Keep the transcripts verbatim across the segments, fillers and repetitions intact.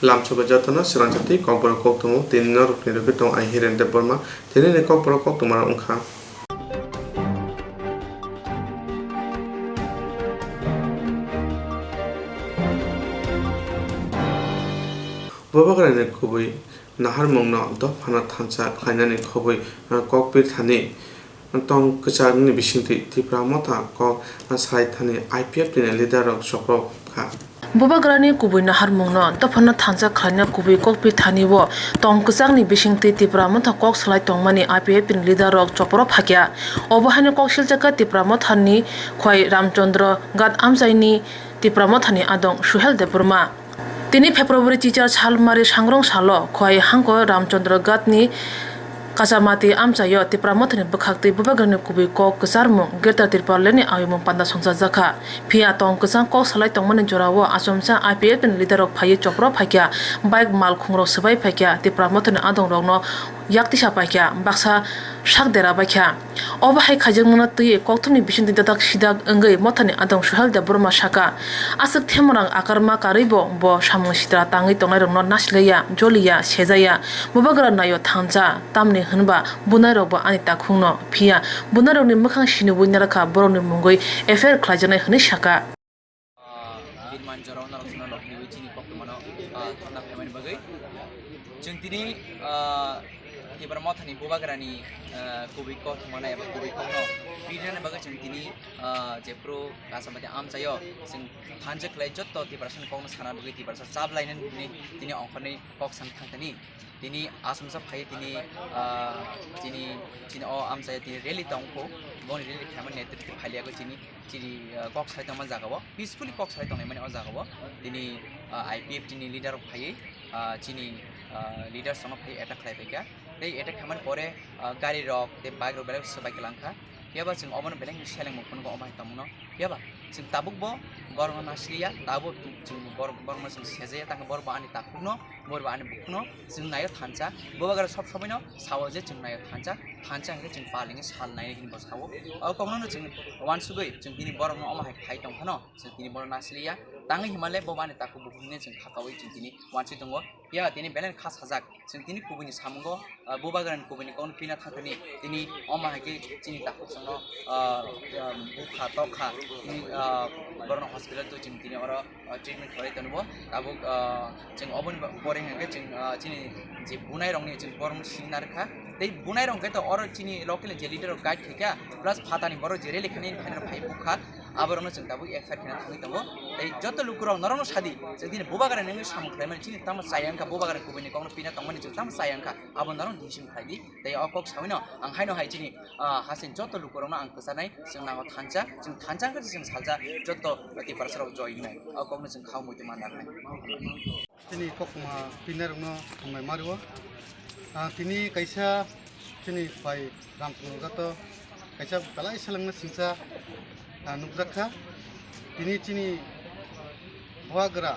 Lamsobai jotono swrangsa tei kokborok koktwmao tini norokni rwgwi tongo ang Hiren Debbarma. Tinini kokborok koktwmarok wngkha. Bubagrani kubui naharmungno dophano thansa khlainani khobwi, ah, kokpir thani tong kwchangni bisingtwi Tipra Motha kok, ah, salai thani I P F T ni leader rok chopro kha. Bubagrani kubui naharmungno dophano thansa khlaina kubui kokpir thani o tong kwchangni bisingtwi Tipra Motha kok salai tongmani I P F T ni leader rok chopro phakya. Obo haino kok siljakha Tipra Motha ni khwai Ramchandra Ghat amchaini Tipra Mothani adong Suhel Debbarma. Tini February chichar sal mari sangrong salo khwai hangko Ramchandra Ghatni Kachamati amchaio Tipra Mothani bwkhaktwi Bubagrani kubui kok kwcharmung Greater Tipralandni ayumung panda songchajakha. Phiya tong kwchang kok salai tongmani jorao achomsa I P F T ni leader rok phaiwi chopro phaikha, bike mal khungrok swbai phaikha, Tipra Mothani adongrokno yak tisa paikha, baksa sak dera baikha. Obo hai khaijakmano twiwi kokthumni bisingtwi dadak sidak wngwi Mothani adong Suhel Debbarma saka, aswk themongrang akarma karwibo bo samung sitra tangwi tongnairokno nasilaiya, joliya, sejaya. Bubagra naio thansa, tamni hwnba bunairokbo ani takhukno, phiya bunairokni mwkhang sinubui narwkha borokni mungwi F I R khlaijaknai hwnwi saka. Ah, birman jorao norok chwngno lok riwi chini koktwmano, ah, thangna phaimani bagwi. Chwng tini, ah, Tipra Mothani Bubagrani, ah, kubui kok thumana eba kubui kokno pirnani bagwi chwng tini, ah, jephru Kachamati amchaio chwng thansa khlai jotto Tiprasani kokno sana bagwi Tiprasa chap lainani hwnwi tini ongkhorni kok san thangthani. Tini achomsa phai tini, ah, chini, chini o amchai tini rally tongkho, boni rally khaimani netrito phailiya chini, chini, ah, kok sai tongma jaga o, peacefully kok sai tongnai mani o jaga o. Tini, ah, I P F T ni leader rok phaiwi, ah, chini, ah, leaders rokno phai attack khlai paikha. Tei attack khaimani pore, ah, gari rok tei bike rok belai swbai kwlangkha. Phiya ba chwng obono belai khe selengmung phunukgo omo hai tongmano. Phiya ba chwng tabuk bo borokno nasliya, tabuk chwng borok, borokno chwng sejaya, tangkhe borok bo ani takhukno, borok bo ani bukhukno chwng naio thansa. Bubagra sob somoino sao je chwng naio thansa, thansa hwnkhe chwng palingwi sal naio hinwi bo sao. O kokno chwng uansugwi chwng tini borokno omo hai khai tongphano chwng tini borok nasliya. Tangwi himale bo ani takhuk bukhuk hinwi chwng khakaui chwng tini uansugwi tongo. Phiya tini belai kha sajak. Chwng tini kubuini samungo, ah, Bubagrani kubuini kokno pina thangthani tini omo hai khe chini takhuk chwngno, ah, ah, bukha tokha, tini, ah, borokno hospital twi chwng tini oro, ah, treatment khlai tongo. Tabuk, ah, chwng oboni ba-, pore hwnkhe chwng, ah, chini je bunairokni chwng borokno sini narwkha. Tei bunairok hwnkhe to oro chini local ni je leader rok guide khaikha, plus phatani borok je rally khainai phainai phai bukha. Aborokno chwng tabuk F I R kheno thangwi tongo. Tei joto lukurok norokno sadi, chwng tini Bubagrani wngwi samung khlaimani chini tamo chaya wngkha, Bubagrani kubuini kokno pina tongmani chwng tamo chaya wngkha, abo norok decision khlai di. Tei o kok sawino ang haino hai chini, ah, hasini joto lukurokno ang kwcharnai, chwng nango thansa, chwng thansa wngkha chwng salsa joto Tiprasarok joy wngnai. O kokno chwng khao muitu manna wngnai. Chini kokma pinarokno hambai mario. Ah, tini kaisa chini bai Ramchandra Ghato kaisa belai selengma singsa, ah, nukjakha. Tini chini Bubagra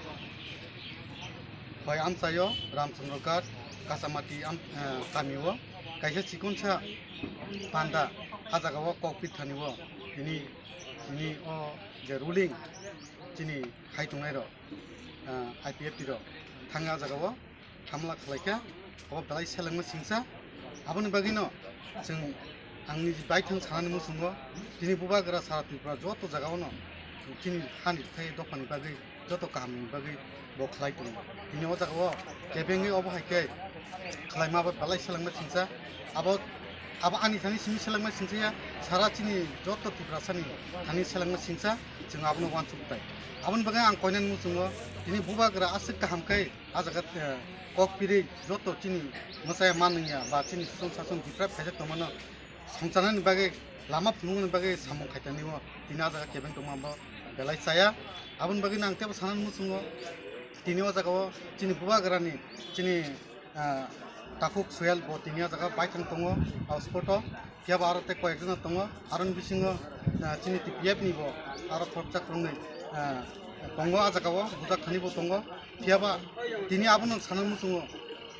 bai amchaio Ramchandra Ghat Kachamati am-, ah, kamio kaisa chikonsa panda ah jagao kokpit thani o tini, tini o je ruling chini hai tongnairok, ah, I P F T rok thangwi ah jagao hamla khlaikha, abo belai selengma singsa. Aboni bagwino chwng, ang niji baithang sanani muchungo, tini Bubagra sara Tripura joto jagaono chini hani bwthai dophani bagwi, joto kahamni bagwi bo khlai tongo. Tini o jagao kebengwi obo hai khe khlaima abo belai selengma singsa. Abo, abo ani thani simi selengma singsa ya, sara chini joto Tiprasani thani selengma singsa, chwng abono uansuk tai. Aboni bagwi ang koinani muchungo, tini Bubagra aswk kaham khe ah jaga, eh, kok pirwi joto chini mwchaya manwngya ba chini suson sason deprive khaijak tongmano songcharnani bagwi, lama phunuknani bagwi samung khaitani o tini ah jaga kebeng tongma bo belai chaya. Aboni bagwino ang teibo sanani muchungo, tini o jagao chini Bubagrani chini, ah, takhuk Suhel bo tini o jaga baithang tongo, o spot o. Phiya ba aro tei koyekjona tongo, aroni bisingo, ah, chini T P F ni bo aro khoroksa khoroknwi, ah, tongo ah jagao, bujak thani bo tongo. Phiya ba tini abono sana muchungo,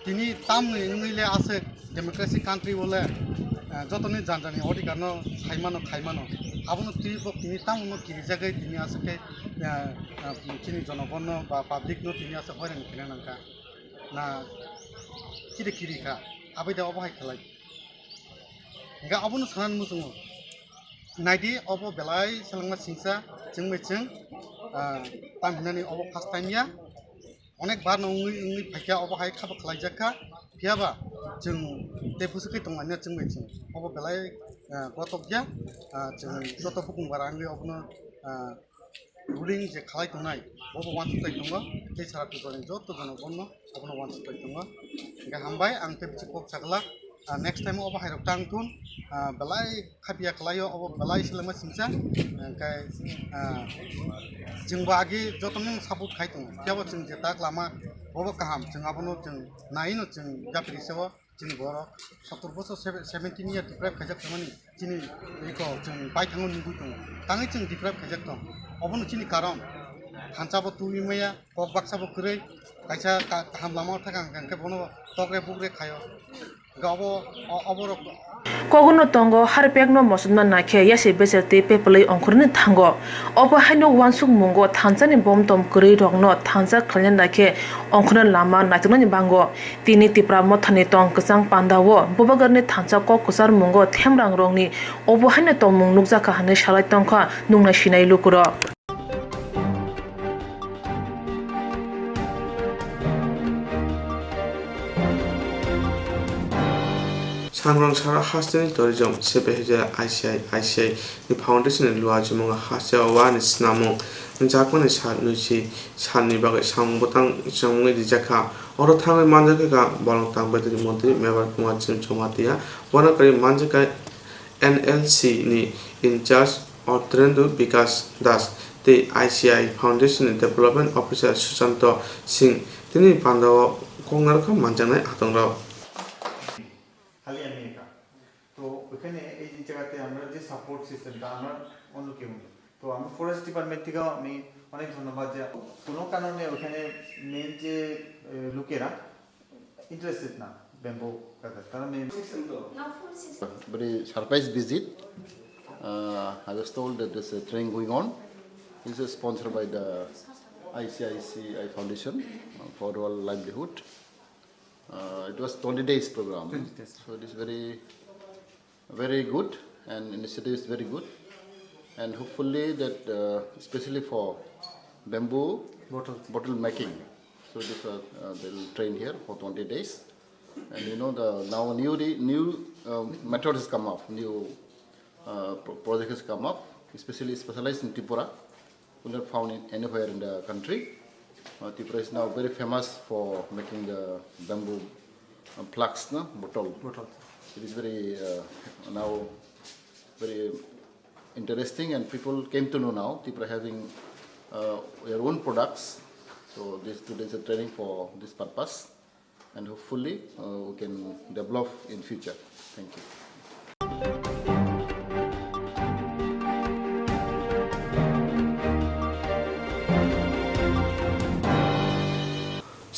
tini tamni wngwi le aswk democracy country o le Ah, jotoni jani jani odhikar no sai mano, khai mano. Abono twi bo tini tamo no kirijagwi tini aswk khe, ah, ah, chini jonogon no ba public no tini aswk hoiran khaina nangkha. Na kiri kiri kha, abai da obo hai khlai. Hingkhe abono sanani muchungo. Naidi obo belai selengma singsa chwngbai chwng, ah, tam hinani obo first time ya. Onek bar no wngwi wngwi phaikha, obo hai khabo khlaijak kha. Phiyaba chwng tei bwswk khe tonglaina chwngbai chwng. Obo belai, ah, gotok ya. Ah, chwng joto bukung bara wngwi obono, ah, ruling je khalai tongnai, bobo uansuk lai tongo, tei sara Tripura ni joto jonogon no abono uansuk lai tongo. Hingkhe hambai, ang tei bisi kok sagla, ah, next time obo hairok tang thun, ah, belai khapiya khlaio, obo belai selengma singsa, hingkhe, ah, chwngbo agi jotono support khai tongo, phiya bo chwng je tak lama bobo kaham, chwng abono chwng naino chwng yapri se o. Chini borok sottor bosor, sebe-, seventeen year deprive khaijak tongmani chini iko chwng baithango nugwi tongo. Tangwi chwng deprive khaijak tong. Obono chini karon thansa bo tubui maya, kok baksa bo kwrwi, kaisa ka-, kaham lama o thakang hwnkhe bono tokre bukre khaio. Hwnkhe obo, o-, oborok Kogono tongo harpekno mosodna naikhe yasi beser tei pepelwi ongkhorni thango. Obo haino uansukmungo thansani bomtom kwrwi rokno thansa khlaina naikhe ongkhorna lama naitoknani bango. Tini Tipra Mothani tong kwchang pandao Bubagarni thansa kok kwcharmungo themrangrokni obo haino tongmung nukjakha hwnwi salai tongkha nuknai sinai lukurok. Sangrong sara hasteni tourism sepe hija I C I, I C I ni foundation ni lua chumung haste wa ni snamung jakmani sal nui si salni bagwi samung bwtang chongwi rijakha. Oro thangwi manjakha bolong tang bedri montri Mevar Kumar Chim Chamatia, bono kwrwi manjakha N L C ni in charge Otrendu Bikas Das tei I C I foundation ni development officer Susanto Singh tini pandao koknarkha manjaknai hatongrok. খালি আমি একা। তো ওখানে এই যে জায়গাতে আমরা যে সাপোর্ট সিস্টেমটা আমরা অন্য কেউ নেই। তো আমরা ফরেস্ট ডিপার্টমেন্ট থেকেও আমি অনেক ধন্যবাদ যে কোনো কারণে ওখানে মেন যে, এ, লোকেরা ইন্টারেস্টেড না ব্যাম্বু কাটার, তারা main Very surprise visit. Uh, I was told that there's a training going on. This is sponsored by the I C I C I Foundation, uh, for Rural Livelihood. Uh, it was twenty days program. Twenty days. So it is very, very good, and initiative is very good, and hopefully that, uh, especially for bamboo Bottle. Bottle making. So this, uh, uh, they will train here for twenty days, and you know the now new re-, new, um, method has come up, new, uh, pro-, project has come up, especially specialized in Tripura. Will not found in anywhere in the country. Uh, Tripura is now very famous for making the bamboo, uh, plugs, no? Bottle. Bottle. It is very, uh, now very interesting, and people came to know now Tripura having, uh, their own products. So this today is a training for this purpose. And hopefully, uh, we can develop in future. Thank you.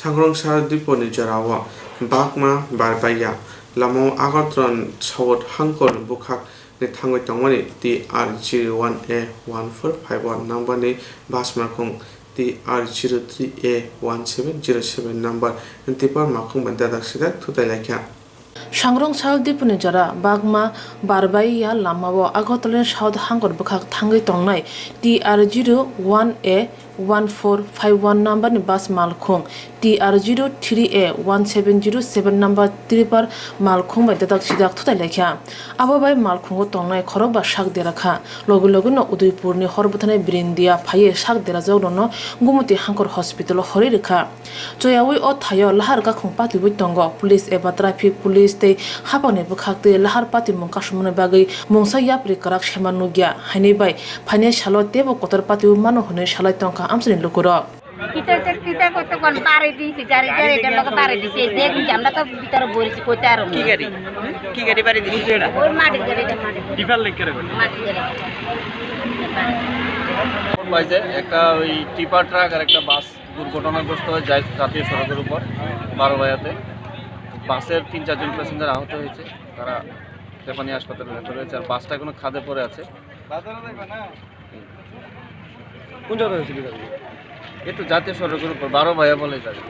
Sangrong sar diponi jorao Bagma Barbaiya lamao Agartala South Hangkor bwkhak ni thangwi tongmani T R zero one A one four five one number ni bus malkhung T R zero three A one seven zero seven number tipper malkhung bai dadak sidak thutai laikha. Sangrong sal dipuni jora Bagma Barbaiya lamao Agartala ni South Hangkor bwkhak thangwi tongnai T R zero one A one four five one number ni bus malkhung, T R zero three A one seven zero seven number tipper malkhung bai dadak sidak thutai laikha. Abo bai malkhungo tongnai khorok ba sak dera kha. Logi logi no Udaipur ni hor bwthanai Brindia phaiwi sak derajak rokno Gumoti Hangkor hospital o horwi rwkha. Choyawi o thaio lahar kakhung patiwi tongo. Police eba traffic police tei haphangni bwkhak twi lahar patimung kasumani bagwi mungsa yapri kwrak sema nukya, haini bai phainai salo teibo kotor patiwi mano hwnwi salai tongkha amchaini lukurok. Kita kita kotokon bare din si jari jari dan logo bare din si dek jam da to bitar bori si kota aro. কি গাড়ি? কি গাড়ি বাড়ি দিছে? Or madi gari da madi. Tifar lekere. Madi gari. খবর পাই যে একটা ওই টিপার ট্রাক আর একটা বাস দুর্ঘটনাগ্রস্ত হয়ে যায় জাতীয় সড়কের উপর বারো ভাইয়াতে। বাসের তিন চারজন প্যাসেঞ্জার আহত হয়েছে, তারা জাপানি হাসপাতালে রাখা রয়েছে, আর বাসটা এখনো খাদে পড়ে আছে। কোন জায়গায় হয়েছিল গাড়ি? এই তো জাতীয় সড়কের উপর, বারো ভাইয়া বলে জায়গা।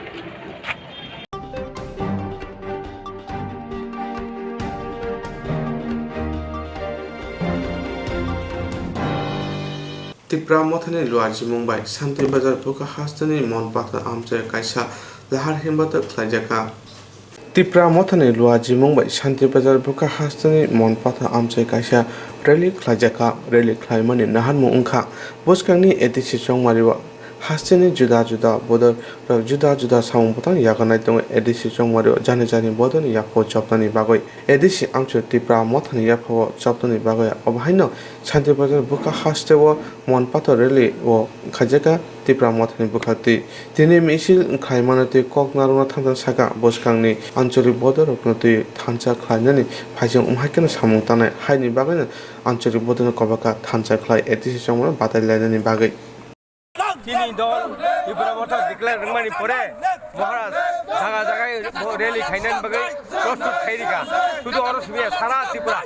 Tipra Mothani Luajimung bai Santir Bazar Bukha Hasteni Mon Pathar Amchai kaisa lahar himbato khlaijakha. Tipra Mothani Luajimung bai Santir Bazar Bukha Hasteni Mon Pathar Amchai kaisa rally khlaijakha. Rally khlaimani naharmung wngkha bwskangni A D C chongmario hasteni juda juda bodol rok juda juda samung bwtang yakarnai tongo. A D C chongmario jani jani bodolni yapho chopnani bagwi A D C amchai Tipra Mothani yaphao chopnani bagwi obo haino Santir Bazar Bukha hasteo Mon Pathar rally o khaijakha Tipra Mothani bwkhaktwi. Tini misil khlaimano twi kok narwkna thangthang saka bwskangni anchalik bodolrokno twi thansa khlainani phaijak wngmai kheno samung tangnai, haini bagwino anchalik bodolno kobakha thansa khlai A D C chongmano batai lainani bagwi. Chini dol Tipra Motha declare wngmani pore Maharaj jaga jaga bo rally khainani bagwi prostut khairikha. Sudu oro simiya sara Tripura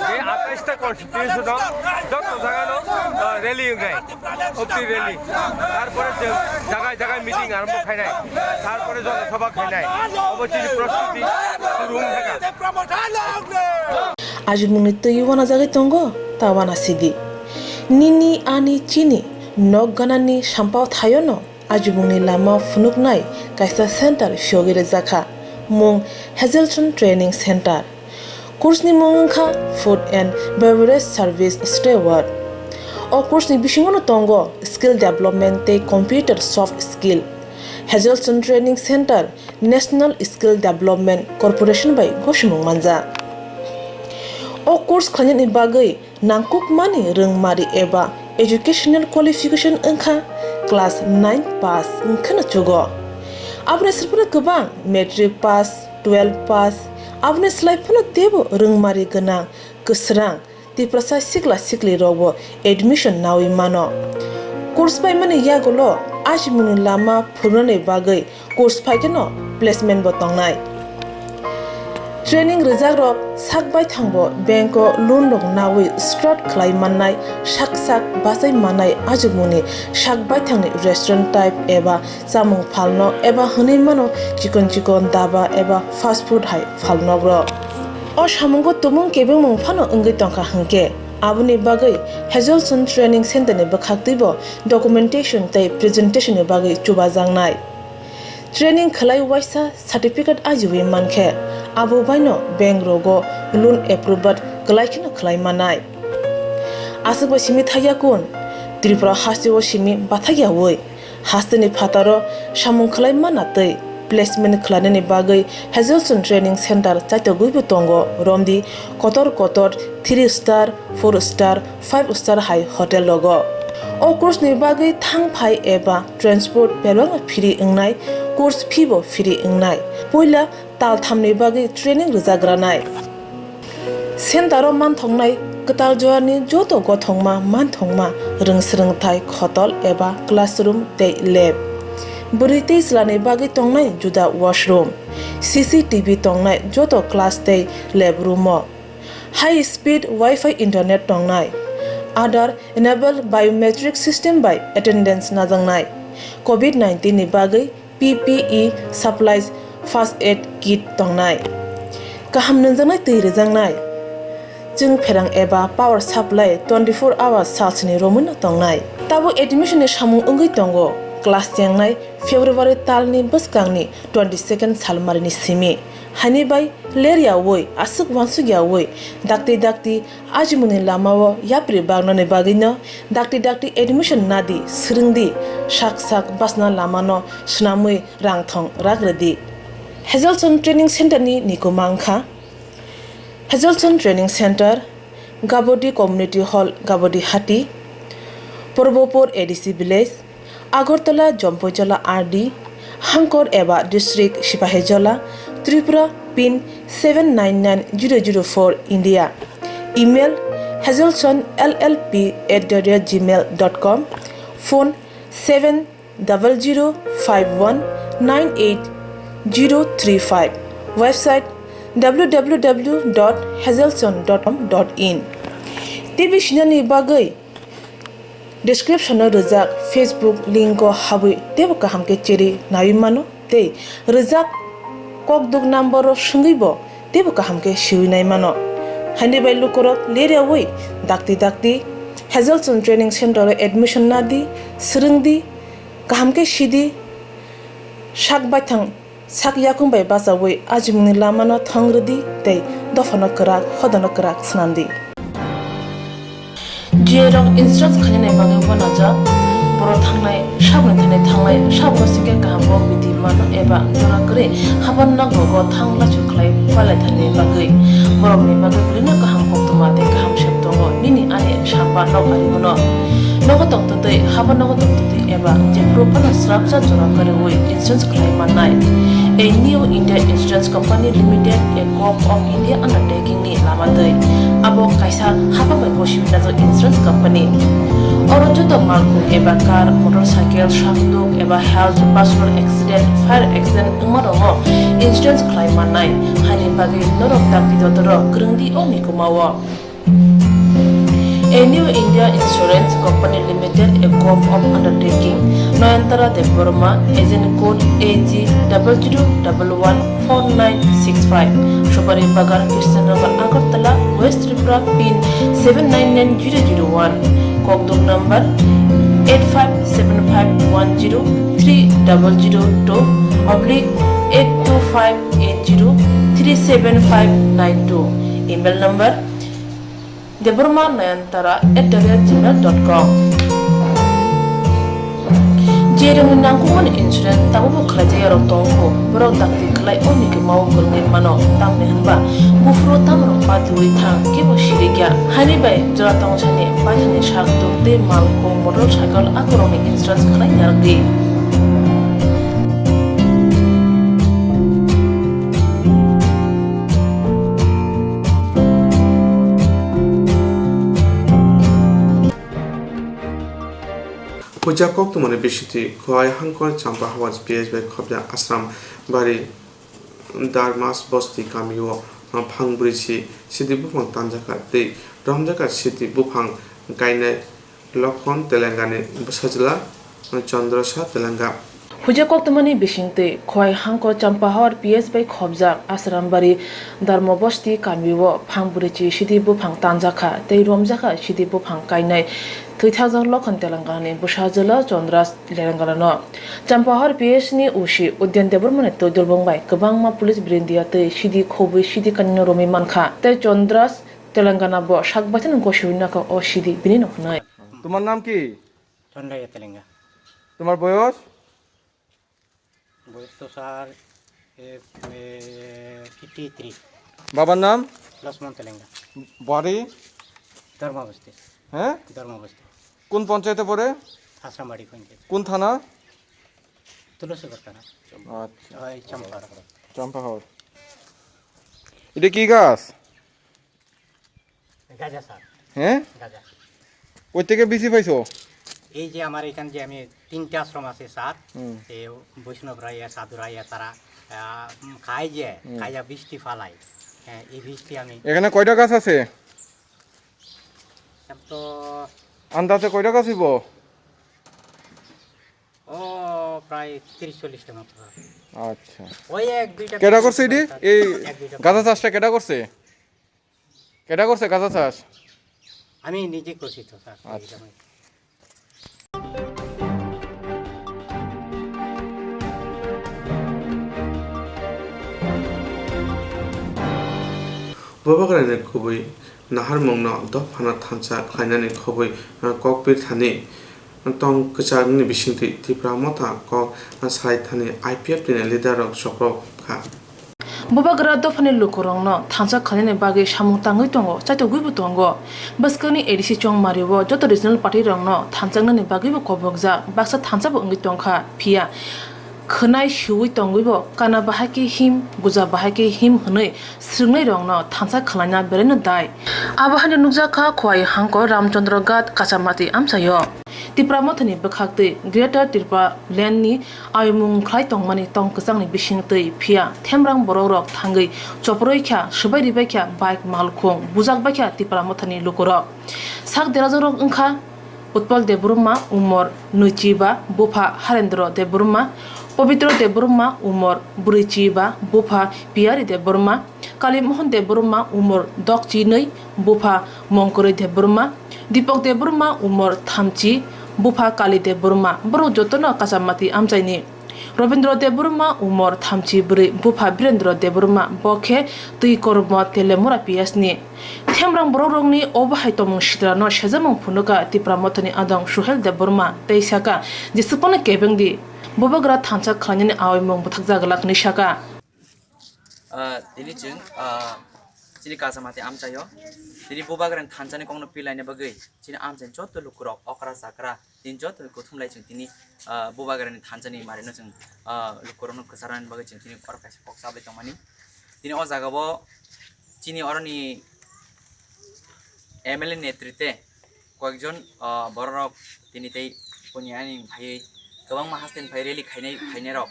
je atais ta constituency dong, joto jaga no, uh, rally wngnai, opti rally, tarpore je jaga jaga meeting arombo khainai, tarpore joto sabha khainai, obo chini prostuti shuru wngkha. Ajimungni twi uanajagwi tongo, ta uanasidi. Nini, ani, chini nok ganani sampao thaiono ajimungni lama phunuknai kaisa center phiyogwi rwjakha, mung Hazelson Training Center. Course ni mung wngkha Food and Beverage Service Steward. O course ni bisingo no tongo skill development tei computer soft skill. Hazelson Training Center National Skill Development Corporation bai gosimung manjak. O course khlainani bagwi nangkukmani rwngmari eba educational qualification wngkha class nine pass wngkheno chugo. Aboni srwphano kwbang matric pass, twelve pass, aboni slai phano teibo rwngmari gwnang kwsrang Tiprasa sikla sikli rokbo admission nawi mano. Course paimani yagulo ajimungni lama phunuknani bagwi course phaikheno placement bo tongnai. Training rwjakrok sak baithangbo bank o loan rok nawi start khlai mannai, sak sak bachai mannai ajimungni sak baithangni restaurant type eba chamung phalnok eba hwnwi mano chikon chikon daba eba fast food hai phalnokrok. O samungo tumung kebengmung phano wngwi tongkha hwnkhe, aboni bagwi Hazelson Training Center ni bwkhaktwibo documentation tei presentation ni bagwi chubajaknai. Training khlai waisa certificate ajiwi mankhe, abo baino bank rogo loan approval kwlai kheno khlai manai. Aswk bai simi thaiya kun, Tripura hasteo simi bathakyawi hasteni phataro samung khlai mana tei placement khlainani bagwi Hazelson Training Center chaitogwibo tongo, romdi kotor kotor three star, four star, five star hai hotel rogo. O course ni bagwi thang phai eba transport belokno free wngnai, course fee bo free wngnai. Puila tal thamni bagwi training rwjagranai. Center o manthoknai kwtal jorani joto gothokma manthokma rwngsrwngthai khotol eba classroom tei lab. Bwrwi tei chwlani bagwi tongnai juda washroom, C C T V tongnai joto class tei lab room o. High speed Wi-Fi internet tongnai. Aadhaar enabled biometric system bai attendance najaknai. Covid nineteen ni bagwi P P E supplies, first aid kit tongnai. Kaham nungjaknai twi rwjaknai. Chwng pherang eba power supply twenty-four hours salsni romwino tongnai. Tabuk admission ni samung wngwi tongo. Class chengnai February talni bwskangni twenty-second salmarini simi. Haini bai leryawi, aswk wansukyawi, dakti dakti ajimungni lamao yapri bagnani bagwino dakti dakti admission nadi, swrwngdi, sak sak bachna lamano swnamwi rang thong rak rwdi. Hazelson Training Center ni nikuma wngkha Hazelson Training Center, Gabodi Community Hall, Gabodi Hati, Purbopur A D C Village, Agartala, Jompoijola R D, Hangkor eba District, Sipahijola, Tripura, pin seven nine nine zero zero four, India. Email, hazelson L L P at the rate gmail dot com. Phone, seven double zero five one nine eight zero three five. Website, W W W dot hazelson dot com dot in. T V sinani bagwi description-o rwjak Facebook link-o habwi teibo kaham khe cherwi naiwi mano tei rwjak kokduk number-o swngwibo teibo kaham khe siwi nai mano. Haini bai lukurok leriawi dakti dakti Hazelson Training Center-o admission nadi, swrwngdi, kaham khe sidi, sak baithang sak yakung bai bachaui ajimungni lamano thang rwdi tei dophano kwrak, hodano kwrak swnamdi. Jirok insurance khainani bagwi uanajak, borok thangnai, sabni thani thangnai, sabno singkhe kaham kok bidi mano eba jora kwrwi haban nokrogo thang lachu khlai palai thani bagwi. Borokni bagwi belino kaham koktwma tei kaham sep tongo. Nini ani samba nok ari hwno. Nogo tongtwtwi, haban nogo tongtwtwi eba jephuru phano srapsa jora kwrwi insurance khlai mannai. A New India Insurance Company Limited, a Govt of India undertaking ni lama twi. Abo kaisa hapang bai gosiwi najak insurance company. Oro joto malkhung eba car, motorcycle, sakduk eba health, personal accident, fire accident wngma rokno insurance khlai mannai. Haini bagwi norok dakti dotoro kwrwngdi o mikuma o. A New India Insurance Company Limited, a Govt of undertaking, Nayantara Debbarma, agent code A G double zero double one four nine six five, Subari Bagan, Krishnanagar, Agartala, West Tripura, pin seven nine nine zero zero one, kokduk number eight five seven five one zero three double zero two oblique eight two five eight zero three seven five nine two, email number Debbarma Nayantara at the rate gmail dot com. Jerokni nangkukmani insurance tabukbo khlaijak yarok tongkho, borok dakti khlai o mikuma o kwrwngwi mano, tamni hwnba buphuru tamrok patiui thang, kebo sirikya. Haini bai jora tongsani baithani sak tuk tei malkhung, motorcycle, akorokni insurance khlai narwkdi. Puja koktwmani bisingtwi Khowai Hangkor Champa Hawas P S bai khobjak Ashram Bari Dharmas Bosti kamio phang brwi si sidi buphang tanjakha tei romjakha sidi buphang kainai Lokhon Telengani bwsajwla Chandrasa Telenga. Puja koktwmani bisingtwi Khowai Hangkor Champahor P S bai khobjak Asrambari Dharmabosti kamio phang brwichi sidi buphang tanjakha tei romjakha sidi buphang kainai. Thwithakjak Lokhon Telenganani bwsajwla Chandras Telenganano. Champahor P S ni O C Udyan Debbarmani twi dulbung bai kwbangma police brindia tei sidi khobwi sidi kainwino romwi mankha tei Chandras Telengana bo sak baithang gosiwi nakha o sidi bini no hwnwi. তোমার নাম কি? চন্দ্রাইয়া তেলেঙ্গা। তোমার বয়স? বয়স তো স্যার, এ, এ, fifty three. বাবার নাম? লক্ষ্মণ তেলেঙ্গা। বাড়ি? ধর্মাবস্তি। হ্যাঁ? ধর্মাবস্তি। কোন পঞ্চায়েতে পড়ে? আশ্রামবাড়ি পঞ্চায়েত। কোন থানা? তুলসীগড় থানা। আচ্ছা। ওই চম্পাহাট। চম্পাহাট। এটা কি গাছ? গাঁজা স্যার। হ্যাঁ? গাঁজা। কই থেকে বিচি পাইছো? এই যে আমার এখানে যে আমি তিনটে আশ্রম আছে স্যার, হুম। এই বৈষ্ণব রাইয়া, সাধু রাইয়া তারা, আহ, উম, খায় যে, হুম। খাইয়া বৃষ্টি ফালায়। হ্যাঁ, এই বৃষ্টি আমি এখানে কয়টা গাছ আছে? এখন তো আন্দাজে কয়টা গাছ হইব? ও প্রায় তিরিশ চল্লিশটা মতো হবে। আচ্ছা। ওই এক দুইটা কেডা করছে এটি? এই এক দুইটা গাঁজা চাষটা কেডা করছে? কেডা করছে গাঁজা চাষ? আমি নিজে করছি তো স্যার, আচ্ছা। এই সময়। Bubagrani kubui naharmungno dophano thansa khlainani khobwi kokpir thani tong kwchangni bisingtwi Tipra Motha kok salai thani I P F ni leader rok chopro kha. Bubagra dophani lukurokno thansa khlainani bagwi samung tangwi tongo, chaitogwibo tongo. Bwskangni A D C chongmario joto regional party rokno thansa wngnani bagwibo kobokjak, baksa thansa bo wngwi tongkha, phiya khwnai siui tongwibo kana bahai khe him, guja bahai khe him hwnwi swrwngnairokno thansa khlaina belaino dai. Abo haino nukjakha Khowai Hangkor Ramchandra Ghat Kachamati amchaio. Tipra Mothani bwkhaktwi Greater Tipraland ni ayumung khlai tongmani tong kwchangni bisingtwi, phiya themrang borokrok thangwi choporoikha, swbai ribaikha bike malkhung, bujakbaikha Tipra Mothani lukurok. Sak derajakrok wngkha Utpal Debbarma, umor nwichiba, bupha Harendra Debbarma, Pabitra Debbarma, umor brwichiba, bupha Piyari Debbarma, Kali Mohan Debbarma, umor dokchinwi, bupha Mongkorwi Debbarma, Dipak Debbarma, umor thamchi, bupha Kali Debbarma. Borok jotono Kachamati amchaini. Robindra Debbarma, umor thamchi bwrwi, bupha Birendra Debbarma, bo khe twi Kormo Telemura P S ni. Themrang borokrokni obo hai tongmung sitrano sejamung phunukha Tipra Mothani adong Suhel Debbarma tei sakha, Jeswkano kebengdi, bubagra thansa khlainani awimung bwthakjak glak hwnwi sakha. Ah, tini chwng, ah, chini Kachamati amchaio, tini bubagrani thansani kokno pilaina bagwi chini amchaini joto lukurok okra chakra tini joto kuthumlai chwng tini, ah, bubagrani thansani marino chwng, ah, lukurokno kwcharnani bagwi chwng tini oro kaisa kok chabai tongmani. Tini o jagao chini oroni M L A netrite koyekjon, ah, bororok tini tei koniani phaiwi kwbangma hasteni phai rally khainai, khainairok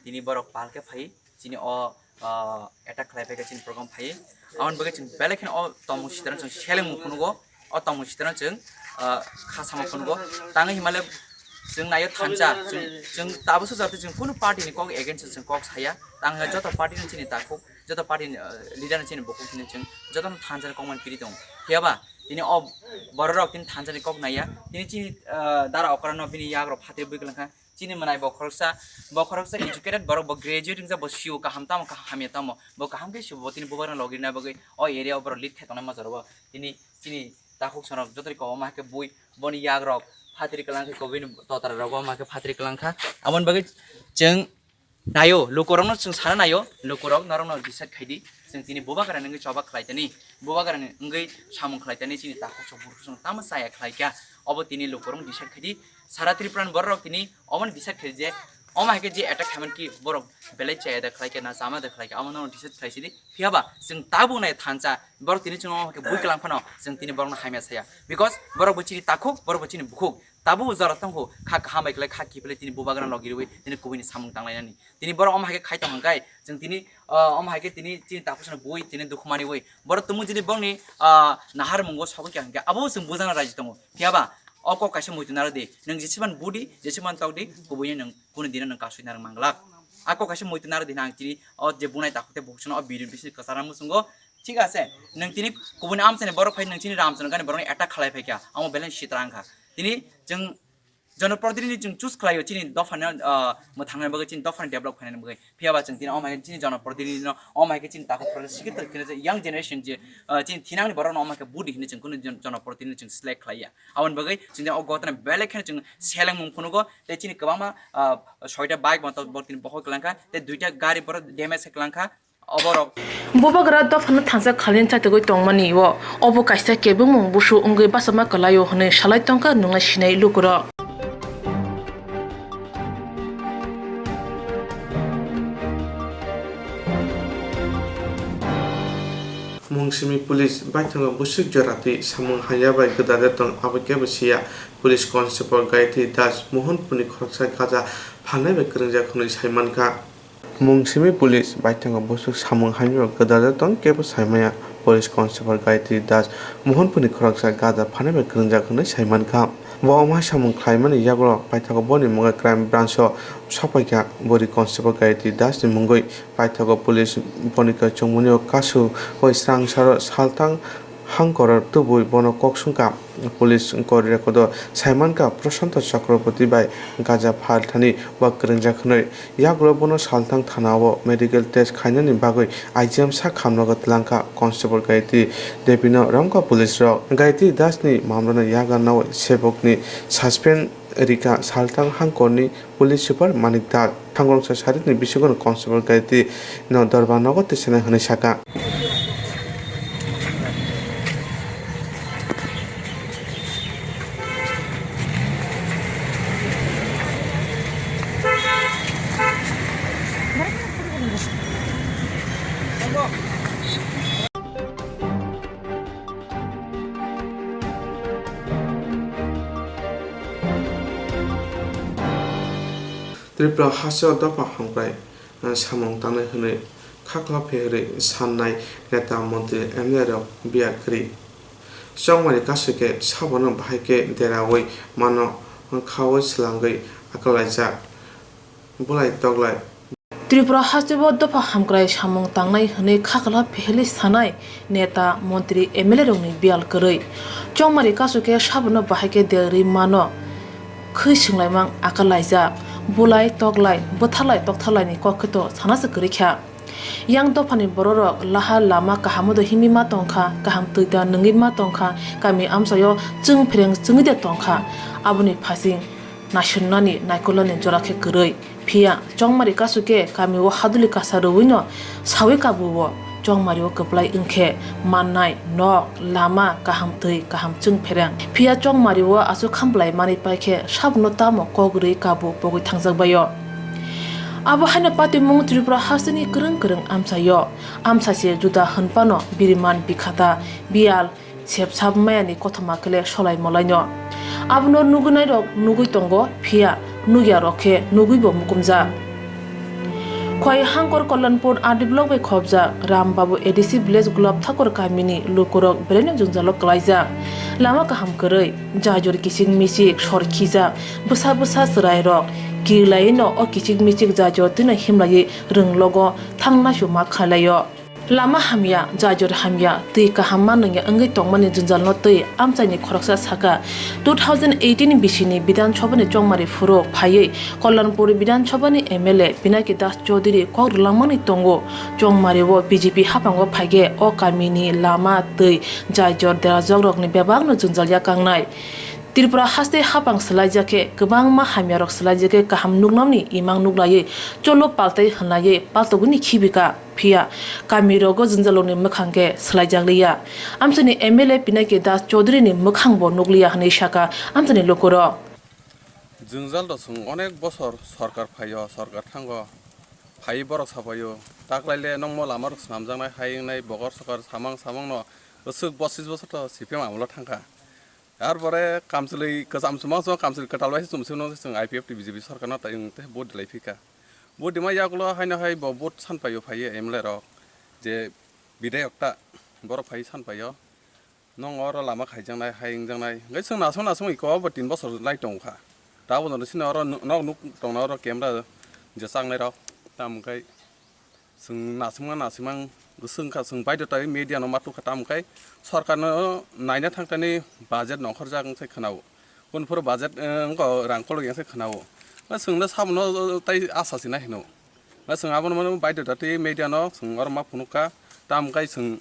tini borok pal khe phai chini o, ah, attack khlai phaikha chini program phai. Aboni bagwi chwng belai kheno o tongmung sitarno chwng selengmung phunugo, o tongmung sitarno chwng, ah, kha samung phunugo. Tangwi himale chwng naio thansa, chwng, chwng tabuk sujak tei chwng kunu party ni kok against o chwng kok saya. Tang joto party ni chini takhuk, joto party ni, ah, leader ni chini bukhuk hino chwng jotono thansa ni kokmani kiri tongo. Phiyaba tini o bororok tini thansa ni kok naiya, tini chini, ah, dara okra no bini yak rok phatri bui kwlangkha. Chini mwnai bo khoroksa, bo khoroksa educated borok, bo graduate wngjak, bo C E O kaham tamo, kaham hamya tamo, bo kaham khe C E O, bo tini bubagrano logi rwna bagwi o area o borok lead khe tongnai ma jorao. Tini chini takhuk sonok joto ri ko omo hai khe bui, boni yak rok phatri kwlang khe, kobini totara rok omo hai khe phatri kwlang kha. Aboni bagwi chwng naio, lukurokno chwng sana naio, lukurok norokno decide khai di, chwng tini bubagra nungwi choba khlai tani, bubagra ni wngwi samung khlai tani, chini takhuk sok bukhuk sok tamo chaya khlai kha, obo tini lukurok decide khai di. Sara Tripura ni borok rok tini omo ni decide khai je, omo hai khe je attack khaimani ki borok belai chaya da khlai kha na chama da khlai kha, omo no decide khlai sidi. Phiyaba chwng tabuk nai thansa borok tini chwng omo hai khe bui kwlang phano chwng tini borok no hamya saya, because borok bo chini takhuk, borok bo chini bukhuk, tabuk jora tongkhu kha kaham bai khlai kha kiphilai tini bubagra logi rwi tini kubui ni samung tanglainani. Tini borok omo hai khe khai tong hwn khe chwng tini, ah, omo hai khe tini chini takhuk sano bui tini dukhu mani ui borok tumung chini borokni, ah, nahar mungo sogwi kha hwn khe abo chwng bujana raji tongo. Phiyaba o kok kaisa muitu naro di, nwng jesebani budi, jesebani tokdi, kubuino nwng kunu dino nwng kasui narwk manglak. A kok kaisa muitu naro di, nang tini o je bunai takhuk tei bukhuk sano o video bising kwchara muchungo, thik ase, nwng tini kubuni amchaini borok phai nwng chini Ramchandra gani borokni attack khalai phaikha, amo belai sitra wngkha. Tini chwng jonoprotinidhi chwng choose khlaio chini dophani, ah, mwthangnani bagwi, chini dophani develop khainani bagwi. Phiyaba chwng tini omo hai khe chini jonoprotinidhi no, omo hai khe chini takhuk proja sikhe tongkhe young generation je, ah, chini thinangni borokno omo hai khe budi hinwi chwng kunu jon-, jonoprotinidhi chwng select khlaiya. Aboni bagwi chwng o gotana belai kheno chwng selengmung phunugo tei chini kwbangma, ah, soita bike bo tini bohor kwlangkha tei duita gari borok damage khe kwlangkha. Oborok. Bubagra dophano thansa khalin chaitogwi tongmani o, obo kaisa kebengmung busu wngwi bachama kwlaio hwnwi salai tongkha nungna sinai lukurok. Mungsimi police baithangno bwswk jora twi samung hamya bai gwdajak tong abo kebo siya. Police constable Gayatri Das Mohanpurni khoroksa gaja phalnai bai kwrwngjak hwnwi sai mankha. Mungsimi police baithango bwswk samung hamya bai gwdajak tong kebo sai maya. Police constable Gayatri Das Mohanpurni khoroksa gaja phalnai bai kwrwngjak hwnwi sai mankha. Bo omo hai samung khlaimani yagulo paithago boni mungwi crime branch o sokpaikha. Bwrwi constable Gayatri Das ni mungwi paithago police boni kwchwngmani o kasu bai swrangsaro salthang hangkoro tubui bono kok sungkha. Police kori rekodo sai mankha Prashanto Chakraborty bai gaja phal thani ba kwrwngjak hwnwi. Yagulo bono salthang thana o medical test khainani bagwi I G M sak hamnago twlangkha. Constable Gayatri Devi no romkha police rok. Gayatri Das ni mamrano yakarnawi sebokni suspend rikha salthang hangkorni police super Manik Das. Thangrongsa saritni bisingo constable Gayatri no dorbar nogo tisanai hwnwi sakha. Tripura hasteo dopha hamkrai, eh, samung tangnai hwnwi khakla pherwi sannai neta, montri, M L A rok biya kwrwi. Chongmari kasukhe sabono bahai khe deraui mano, khaui swlangwi akwlaijak. Bulai toklai. Tripura hasteo dopha hamkrai samung tangnai hwnwi khakla pherwi sanai neta, montri, M L A rokni biyal kwrwi. Chongmari kasukhe sabono bahai khe derwi mano khwi swnglaimang akwlaijak. Bulai toklai, bwtharlai toktharlaini kok khe to sana se kwrwi kha. Yang dophani bororok lahar lama kahamo do himwi ma tongkha, kaham twi da nungwi ma tongkha, kami amchaio chwng phereng chwngwi de tongkha. Aboni phasing naisonnani naikolnani jora khe kwrwi. Phiya Chongmari kasukhe kamio haduli kasa rwino saui kabuo. Chongmario kwplai wngkhe mannai nok, lama, kaham twi, kaham chwng phereng. Phiya Chongmario aswk khamblai manwi paikhe sabono tamo kok rwi kabu pogwi thangjak baio. Abo haino patimung Tripura hasteni kwrwng kwrwng amchaio. Amchase juda hwnphano biriman bikhata biyal sepsap mayani kothoma khle solai molaino. Abono nugunairok nugui tongo, phiya nugyarok khe nugui bo mukumjak. Khwai Hangkor Kalyanpur R D block bai khopjak Ram Babu A D C village Gulab Thakur kamini lukurok belaino jwngjalo kwlaijak. Lama kaham kwrwi, jajor kichik michik sor khijak, bwsa bwsa chwrairok kirlaino o kichik michik jajor twino himlaiwi rwnglogo thangna suma khlaio. Lama hamya, jajor hamya, twi kaham ma nungya wngwi tongmani jwnjalno twi amchaini khoroksa saka, two thousand eighteen bisini Bidhan Sabhani chongmari phuru phaiwi Kalyanpur Bidhan Sabhani M L A Pinaki Das Chaudhary kok rwlangmani tongo. Chongmario B J P haphango phaikhe o kamini lama, twi, jajor derajokrokni bebakno jwngjal yakangnai. Tripura haste haphang swlaijak khe kwbangma hamyarok swlaijak khe kaham nuknamni imang nuklaiwi cholo paltai hwnlaiwi paltogwini khibika. Phiya kamirogo jwnjalokni mwkhang khe swlaijakliya. Amchaini M L A Pinaki Das Chaudhary ni mwkhang bo nukliya hwnwi saka amchaini lukurok. Jwngjal rok chwng onek bosor sorkar phaio, sorkar thango phaiwi borok sapaio, taklaile nokmo lamarok swnamjaknai hai wngnai bokor sokor samang samangno bwswk bosis bosor to C P M amolo thangkha. Ar pore kamchwlwi kwcham chwmang chwmang kamchwlwi kwtal bai se chum se nw chwng I P F T B J P sorkar no tai wng tei vote dilai phika. Vote dima yagulo haino hai bo vote san paio phaiyo M L A rok je bidayok ta borok phai san paio. Nong oro lama khaijaknai hai wngjaknai hwnkhe chwng nasung nasung iko bo tin bosor lai tongkha. Tabuk no sini oro nok nuk tongna oro camera je chaknai rok tamo khe. Chwng naisingma naisingma wngkha, chwng baidhota media no ma tukha, tamo khe sorkar no naina thangtani budget nongkhorjak wngkhe khwnao, kunu phuru budget, eh, wngkha rang kolok ya khe khwnao. Chwngno sabono tai asa se nai hino. Chwng abono mano baidhota tei media no chwng oro ma phunukha, tamo khe chwng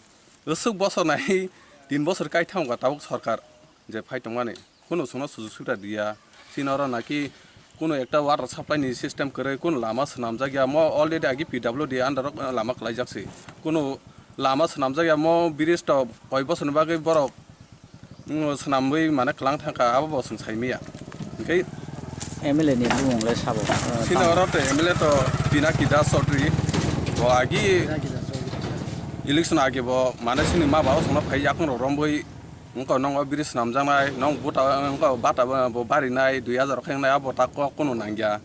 aswk bosor nai tin bosor kai thangkha tabuk sorkar je phai tongmani. Kunu chwngno sujuk subida diya. Chini oro naki kunu ekta water supply ni system kwrwi, kunu lama swnamjak ya. Mo already agi P W D under o lama kwlaijak se. Kunu lama swnamjak ya, mo bridge to koi bosor ni bagwi borok, mm, swnamwi mane kwlang thangkha, abo bo chwng sai manya. Hwnkhe M L A ni bumung le sabo, uh, chini tamo? Oro to M L A to Pinaki Das Chaudhary. Bo agi election agi bo mane chini ma ba o chwngno phai yakung rok romwi Wngkha nokno bridge swnamjaknai, nok buta, wngkha bata bo barinai, dui hajar khe wngnai, abo ta kok kunu nangya.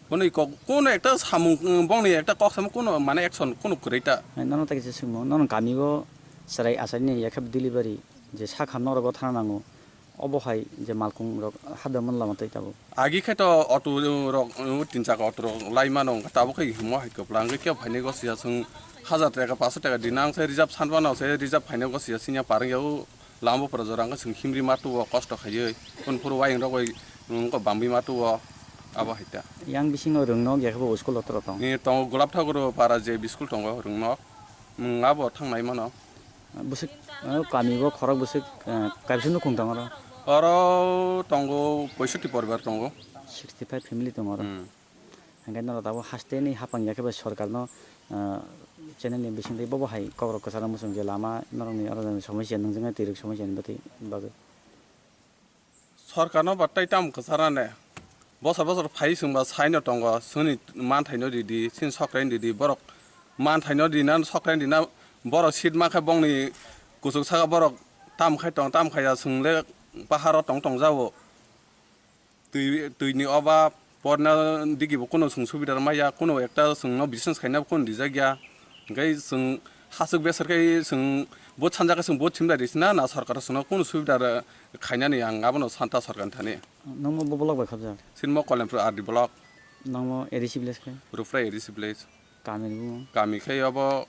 Kunu kok, kunu ekta samung, bongni ekta kok samung kunu mane action kunu kwrwi ta. Nono ta kisa swngmung, nono kami o chwrai achai ni yakheb delivery je sak ham norok o thana nango, obo hai je malkhung rok hadamani lama twi tabuk. Agi khe to auto rok, uh, tin chaka auto rok lai mano, wngkha tabuk khe himo hai kwpla, wngkhe kebo phainai gosiya chwng hajar taka, paanso taka dinang se reserve sanmano se reserve phainai gosiya siniya parwngya o lama bupra jora wngkha chwng himri ma tuo kosto khaiwi, kunu phuru wayung rok bai wngkha bamwi ma tuo abo hai ta. Yang bisingo rwngnok ya khe bo school o toro tong? Ni tongo Gulab Thakur para je school tongo rwngnok, wng abo thangnai mano. Bwswk, eh, kami bo khorok bwswk, eh, kaisa nukhung tong oro? Oro tongo poisotti poribar tongo. Sixty five family tong oro. Hmm. Hingke norok tabuk haste ni hapang ya khe bai sorkar no, eh, channel ni bising twi bobo hai kok rok kwcharo muchung je lama norok ni oro somosya nungjak nai twi rok somosya ni bagwi. Sorkarno ba tei tamo kwcharnani? Bosor bosor phai chwngba saino tongo, chwngni manthaino ridi, chini sokraino ridi, borok manthaino rina, sokraino rina, borok seat mankha bongni kuchuk saka borok tam khai tong, tam khaiya chwngle paharo tong tong jao. Twi, twini obab, Porna digi bo kuno chwng subida rwmaya, kuno ekta chwngno business khaina kuno rijak ya. Hingke chwng hasuk besar khe chwng bo sanjak khe chwng bo chimlai risina, na sorkar chwngno kuno subida khainani ang abono santa sorkar thani. Nangmo bo block bai khobjak? Sinmo Kolenpur R D block. Nangmo A D C village khe? Rupra A D C village. Kami ni bumo? Kami khe abo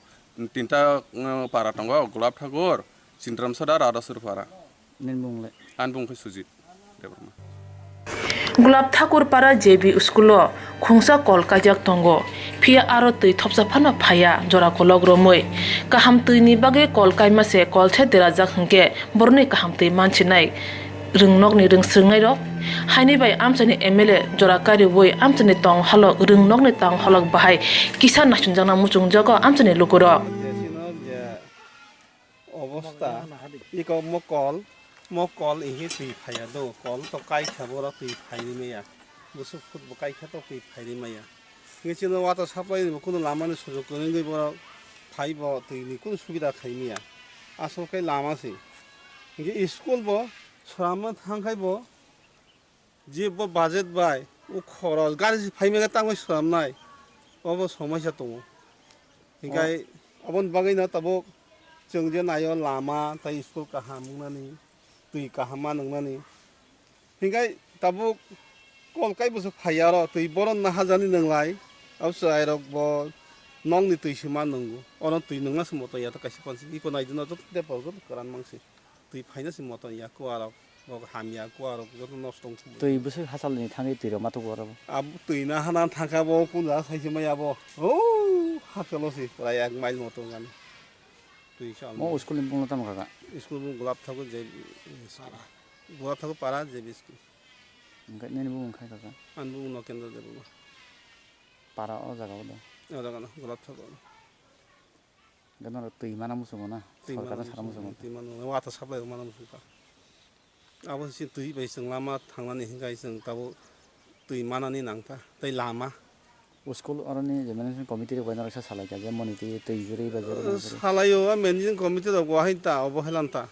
tinta, uh, para tongo, Golap Thakur, Chindram Sodar, Radha Surpara. Nini bumung le? Ani bumung khe Sujit Debbarma. Gulab Thakur para J B school o khungsa kol kaijak tongo, phiya aro twi thopsa phano phaiya jora kolok romwi. Kaham twi ni bagwi kol kaima se kol se derajak hwnkhe boroni kaham twi mansinai rwngnokni rwngswrwngnairok. Haini bai amchaini M L A jora kariwi amchaini tong holok rwngnokni tong holok bahai kisa naisingjakna muchungjago amchaini lukurok. Obosta, iko mokol, mokol ihi twi phaiya do, kol to kai kha borok twi phaini maya, busuk foot bo kai kha to twi phaini maya. Ngi chino water supply ni bo kuno lama ni sujog kwrwngwi borok phai bo twi ni kuno subida khai maya. Asol khe lama se. Ngi school bo sramma thang khai bo, je bo budget bai, o khoros, gari se phai mega tangwi swnamnai, obo somoisa tongo. Hinkhe oboni bagwino tabuk chwng je naio lama tei school kaham wngnani, twi kaham ma nwngnani. Hinkhe tabuk kol kai bwswk phai aro twi boron nahajani nwnglai, abo chwrairok bo nokni twi se ma nwngo, oro twi nwngna se moto ya to kaisa pansi iko naidino joto tei pal joto kwran mangsi. Twi phaina se moto ya kuarok, bo hamya kuarok joto nosto wng thangwi. Twi bwswk hachal ni thangwi twi rok ma tuku oro bo. Abo twi na hana thangkha bo kun jaga sai se maya bo. O hachalo se pura ek mile moto wng ani. Twi sa. Mo school ni bumung tamo kaka? School bumung Golap Thakur je, Golap Thakur para J B school. Hingke nini bumung khai kaka? Ani bumung no Kendra Debbarma. Para o jaga o do? O jaga no Golap Thakur. Hingke norok twi mana muchungo na? Twi mana muchungo, twi mana muchungo. Water supply rok mana muchung kha. Abo se twi bai chwng lama thangnani hinkhai chwng tabuk twi manani nang kha. Tei lama. O school oroni je management committee rok bai norok sa salai kha je moni twi twi kwrwi bai jora nang kwrwi. Salai o management committee rok bo hai ta obo hai lan ta.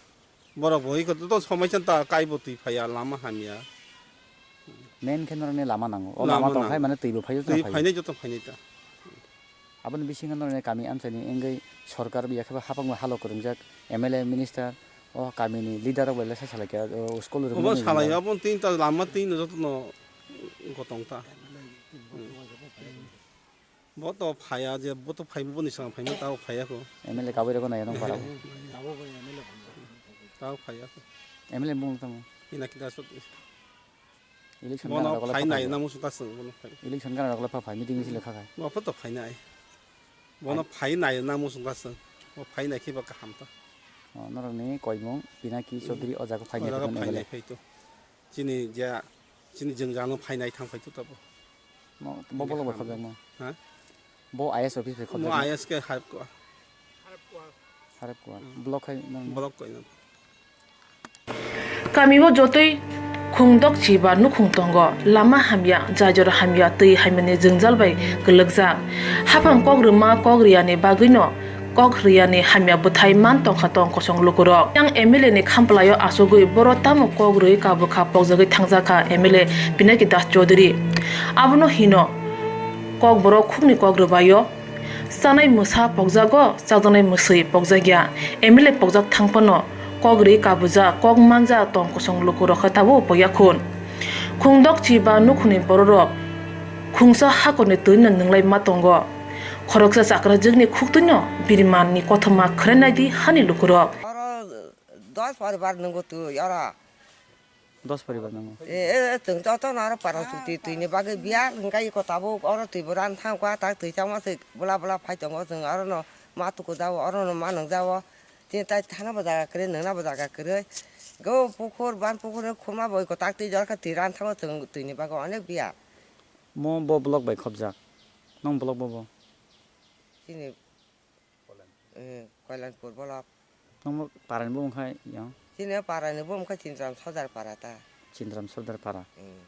Borok bo iko to somoisa ta kai bo twi phaiya lama hamya. Main khe norokni lama nango. O lama tong hai mane twi bo phaiyo. Twi phainai joto phainai ta. Aboni bisingo norokni kami amchaini wngwi sorkar bai yakhe bo hapang bai halo kwrwngjak M L A minister o kamini leader rok bai le sa salai kha o school rok. Obo salai abo tin ta lama tin joto no gotong ta. Bo to phaiya je, bo to phai, boni swkang phaima tabo phaiya kho. M L A kabui rokno naiya nang para. Tabo phaiya kho. M L A bung tamo. Pinaki Das. Election bono phai nai na musu kasung bono phai. Election gana rok le pha phai meeting misil kha khai. Bo pho to phai nai. Bono phai nai na musu kasung. Bo phai nai khe ba kaham ta. O norok ni koimung Pinaki Chaudhary o jaga phai nai. O jaga phai nai phai to. Chini ja, chini jwngjal no phainai thang phai tu tabo. Mo, bo bolok bai khobjakma? Ha? Bo I S office bai khobjakma? Mo I S khe Harep Kuar. Harep Kuar. Hmm. Block khai nang? Block khai nang. Kami o jotoi khungdok chiba nukhung tongo. Lama hamya, jajor hamya, twi hamya ni jwngjal bai kwlwkjak. Haphang kok rwma, kok rwya ni bagwi no kok rwya ni hamya bwthai man tongkha tong kosong lukurok. Yang M L A ni khamplaio achugwi boro tamo kok rwi kabukha pokjagwi thangjakha M L A Pinaki Das Chaudhary. Abono hino kok borok khukni kok rwbaio. Chanai mwsa pokjago, chajaknai mwswi pokjakya. M L A pokjak thangphano kok rwi kabujak, kok manjak tong kosong lukurok khe tabuk pokya khun. Khungdok chiba nukhungni bororok khungsa hakorni twino nwnglai ma tongo. Khoroksa chakrajwkni khuktwino birimanni kothoma khwrai naidi hani lukurok. Oro dos poribar nwngo twi oro. Dos poribar nwngo? E, e, e, chwng jotono oro para chuti twini bagwi biya hwnkhe iko tabuk oro twi bo ran thang kha, tak twi changma se bwla bwla phai tongo, chwng orono ma tuku jao, orono ma nung jao. Chini tai thana bo jaga kwrwi, nungna bo jaga kwrwi. Go pukhur, ban pukhur ni khurma bo iko tak twi jor khe twi ran thango chwng twini bagwi onek biya. Mo bo block bai khobjak. Nong block bo bo? Chini, eh, Koilanpur block. Nongmo parani bo wngkha yang? Chini parani bo wngkha Chindram Sordar para ta. Chindram Sordar para. Hmm.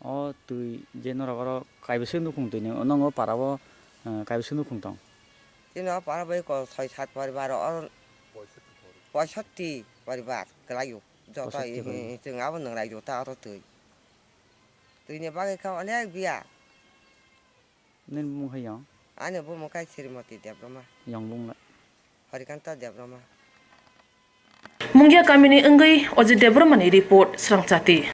O twi je norok oro kaibwswk nukhung twi nwngo, para o, eh, kaibwswk nukhung tong? Chini o para bai ko soi sat poribar oro. Poisotti poribar kwlaio. Joto poisotti poribar. Chwng abo nwnglai jota oro twi. Twi ni bagwi kha onek biya. Nini bumung hai yong? Ani bumung khai Srimoti Debroma. Yong bumung lai? Horikanta Debroma. Mungia kamini wngwi Ojit Debromani report Srangchati.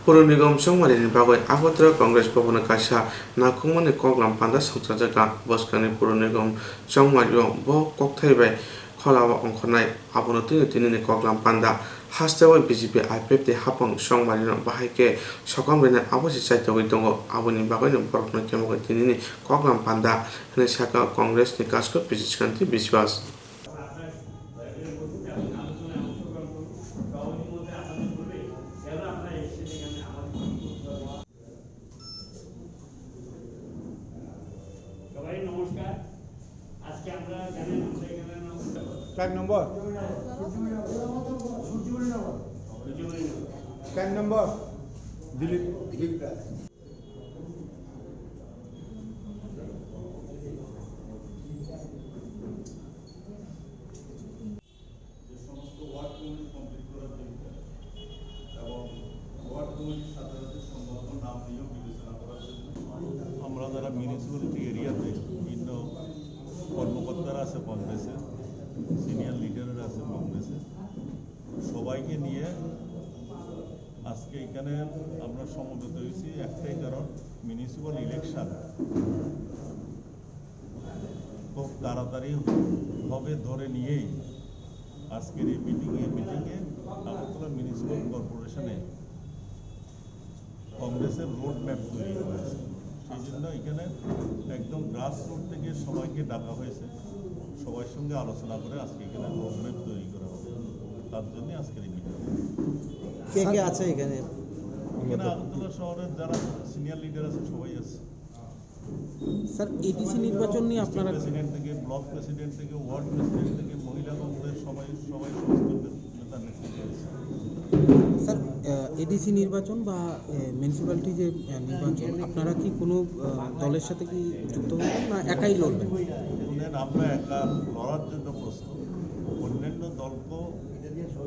Puro Nigam chongmarini bagwi Agartala Congress Bhavan-o kaisa nakhungmani koklam panda songchajakha. Bwskangni Puro Nigam chongmario bo kokthai bai kholao ongkhornai. Abono twino tinini koklam panda hasteo B J P I P F T ni hapang chongmarino bahai khe sokom rina abo se chaitogwi tongo. Aboni bagwino borokno kemokhe tinini koklam panda hwnwi sakha Congress ni kasko Bijit Kanti Biswas. সবাই নমস্কার। আজকে আমরা জানেন আমরা এখানে চার নম্বর। চার নম্বর। দিলীপ। দিলীপ রায়। যে সমস্ত ওয়ার্ড কমিটি কমপ্লিট করার জন্য এবং ওয়ার্ড কমিটির সাথে সাথে সম্ভাব্য নাম নিয়েও বিবেচনা করার জন্য আমরা যারা মিউনিসিপ্যালিটি এরিয়াতে বিভিন্ন কর্মকর্তারা আছে কংগ্রেসের, সিনিয়র লিডাররা আছে কংগ্রেসের, সবাইকে নিয়ে আজকে এখানে আমরা সমবেত হয়েছি একটাই কারণ, মিউনিসিপ্যাল ইলেকশন খুব তাড়াতাড়ি হবে ধরে নিয়েই আজকের এই মিটিংয়ে, মিটিংয়ে আগরতলা মিউনিসিপ্যাল কর্পোরেশনে কংগ্রেসের রোড ম্যাপ তৈরি হয়েছে। সেই জন্য এখানে একদম গ্রাস রুট থেকে সবাইকে ডাকা হয়েছে, সবার সঙ্গে আলোচনা করে আজকে এখানে রোড ম্যাপ তৈরি করা হবে। তার জন্য আজকের এই মিটিং। কে কে আছে এখানে? এখানে আগরতলা শহরের যারা সিনিয়র লিডার আছে সবাই আছে। স্যার, এডিসি নির্বাচন নিয়ে আপনারা প্রেসিডেন্ট থেকে, ব্লক প্রেসিডেন্ট থেকে, ওয়ার্ড প্রেসিডেন্ট থেকে, মহিলা কংগ্রেস, সবাই, সবাই সমস্ত নেতা নেতৃত্বে আছে। স্যার, আহ, এডিসি নির্বাচন বা, আহ, মিউনিসিপ্যালিটি যে, আহ, নির্বাচন, আপনারা কি কোনো, আহ, দলের সাথে কি যুক্ত হবেন না একাই লড়বেন? শুনেন, আমরা একা লড়ার জন্য প্রস্তুত। অন্যান্য দলকেও,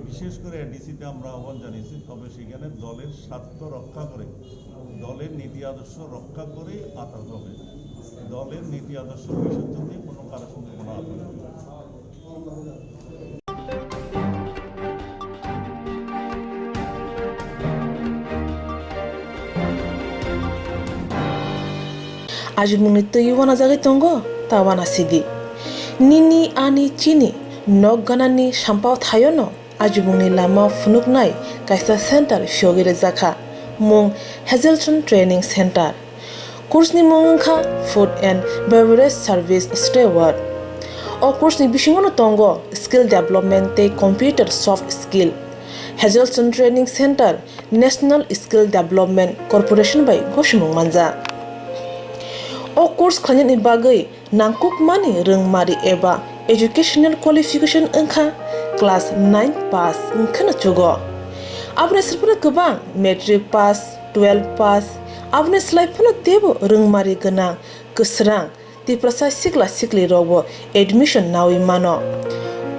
বিশেষ করে এডিসিতে আমরা আহ্বান জানিয়েছি, তবে সেখানে দলের স্বার্থ রক্ষা করে, দলের নীতি আদর্শ রক্ষা করেই আতাত হবে। দলের নীতি আদর্শ বিসর্জন দিয়ে কোনো কারোর সঙ্গে কোনো আতাত হবে না। Ajimungni twi uanajagwi tongo, ta uanasidi. Nini, ani, chini nok ganani sampao thaiono ajimungni lama phunuknai kaisa center phiyogwi rwjakha, mung Hazelton Training Center. Course ni mung wngkha Food and Beverage Service Steward. O course ni bisingo no tongo skill development tei computer soft skill. Hazelton Training Center National Skill Development Corporation bai gosimung manjak. O course khlainani bagwi nangkukmani rwngmari eba educational qualification wngkha class nine pass wngkheno chugo. Aboni srwphano kwbang matric pass, twelve pass, aboni slai phano teibo rwngmari gwnang, kwsrang, Tiprasa sikla sikli rokbo admission nawi mano.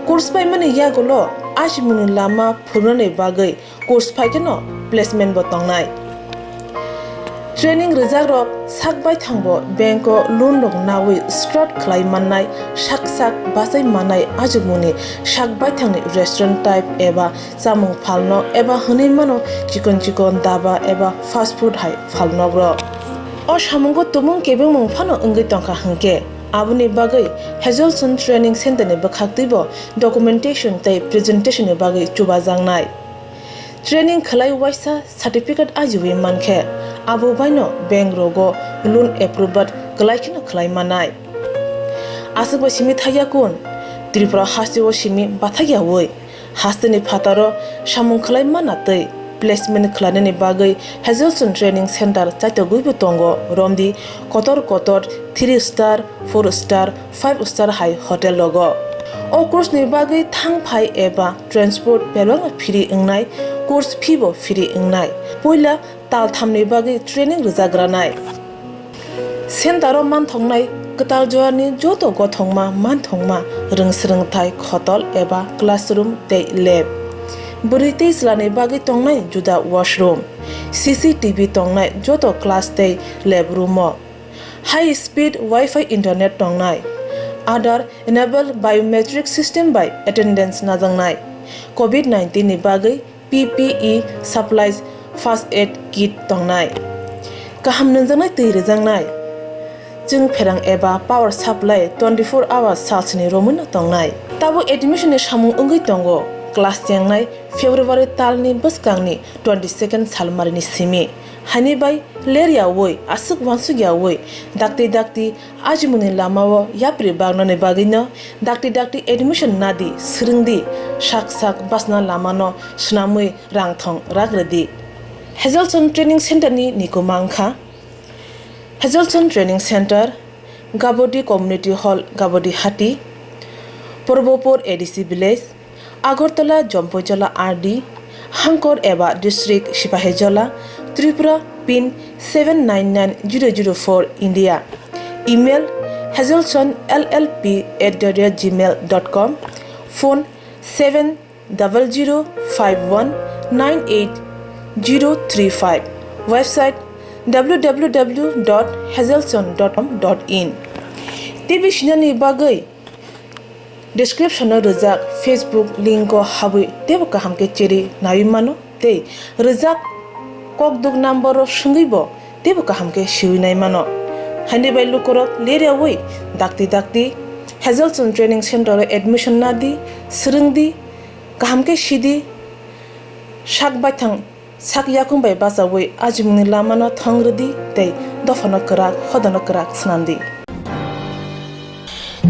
Course paimani yagulo ajimungni lama phunuknani bagwi course phaikheno placement bo tongnai. Training rwjakrok sak baithangbo bank o loan rok nawi start khlai mannai, sak sak bachai mannai ajimungni sak baithangni restaurant type eba chamung phalnok eba hwnwi mano chikon chikon daba eba fast food hai phalnokrok. O samungo tumung kebengmung phano wngwi tongkha hwnkhe, aboni bagwi Hazelton Training Center ni bwkhaktwibo documentation tei presentation ni bagwi chubajaknai. Training khlai waisa certificate ajiwi mankhe, abo baino bank rogo loan approval kwlai kheno khlai manai. Aswk bai simi thaiya kun, Tripura hasteo simi bathakyawi. Hasteni phataro samung khlai manatwi placement khlainani bagwi Hazelton Training Center chaitogwibo tongo, romdi kotor kotor three star, four star, five star hai hotel rogo. O course ni bagwi thang phai eba transport belwano free wngnai, course fee bo free wngnai. Puila tal thamni bagwi training rwjagranai. Center o manthoknai kwtal jorani joto gothokma manthokma rwngsrwngthai khotol eba classroom tei lab. Bwrwi tei chwlani bagwi tongnai juda washroom, C C T V tongnai joto class tei lab room o. High speed Wi-Fi internet tongnai. Aadhaar enabled biometric system bai attendance najaknai. Covid nineteen ni bagwi P P E supplies, first aid kit tongnai. Kaham nungjaknai twi rwjaknai. Chwng pherang eba power supply twenty-four hours salsni romwino tongnai. Tabuk admission ni samung wngwi tongo. Class chengnai February talni bwskangni twenty-second salmarini simi. Haini bai ler yaui, aswk uansuk yaui, dakti dakti ajimungni lamao yapri bagnani bagwino dakti dakti admission nadi, swrwngdi, sak sak bachna lamano swnamwi rang thong rak rwdi. Hazelson Training Center ni nikuma wngkha. Hazelson Training Center, Gabodi Community Hall, Gabodi Hati, Purbopur A D C Village, Agartala, Jompuijala R D, Hangkor eba District, Sipahijala, Tripura, pin seven nine nine zero zero four, India. Email, hazelson L L P at the rate gmail dot com. Phone, seven double zero five one nine eight zero three five. Website, W W W dot hazelson dot com dot in. T V sinani bagwi description o rijak Facebook link o habwi teibo kaham khe cherwi naiwi mano tei rijak kokduk number o swngwi bo teibo kaham khe siwi nai mano. Haini bai lukurok ler yaui dakti dakti Hazelson Training Center o admission nadi, swrwngdi, kaham khe sidi, sak baithang sak yakung bai bachaui ajimungni lamano thang rwdi tei dophano kwrak, hodano kwrak swnamdi.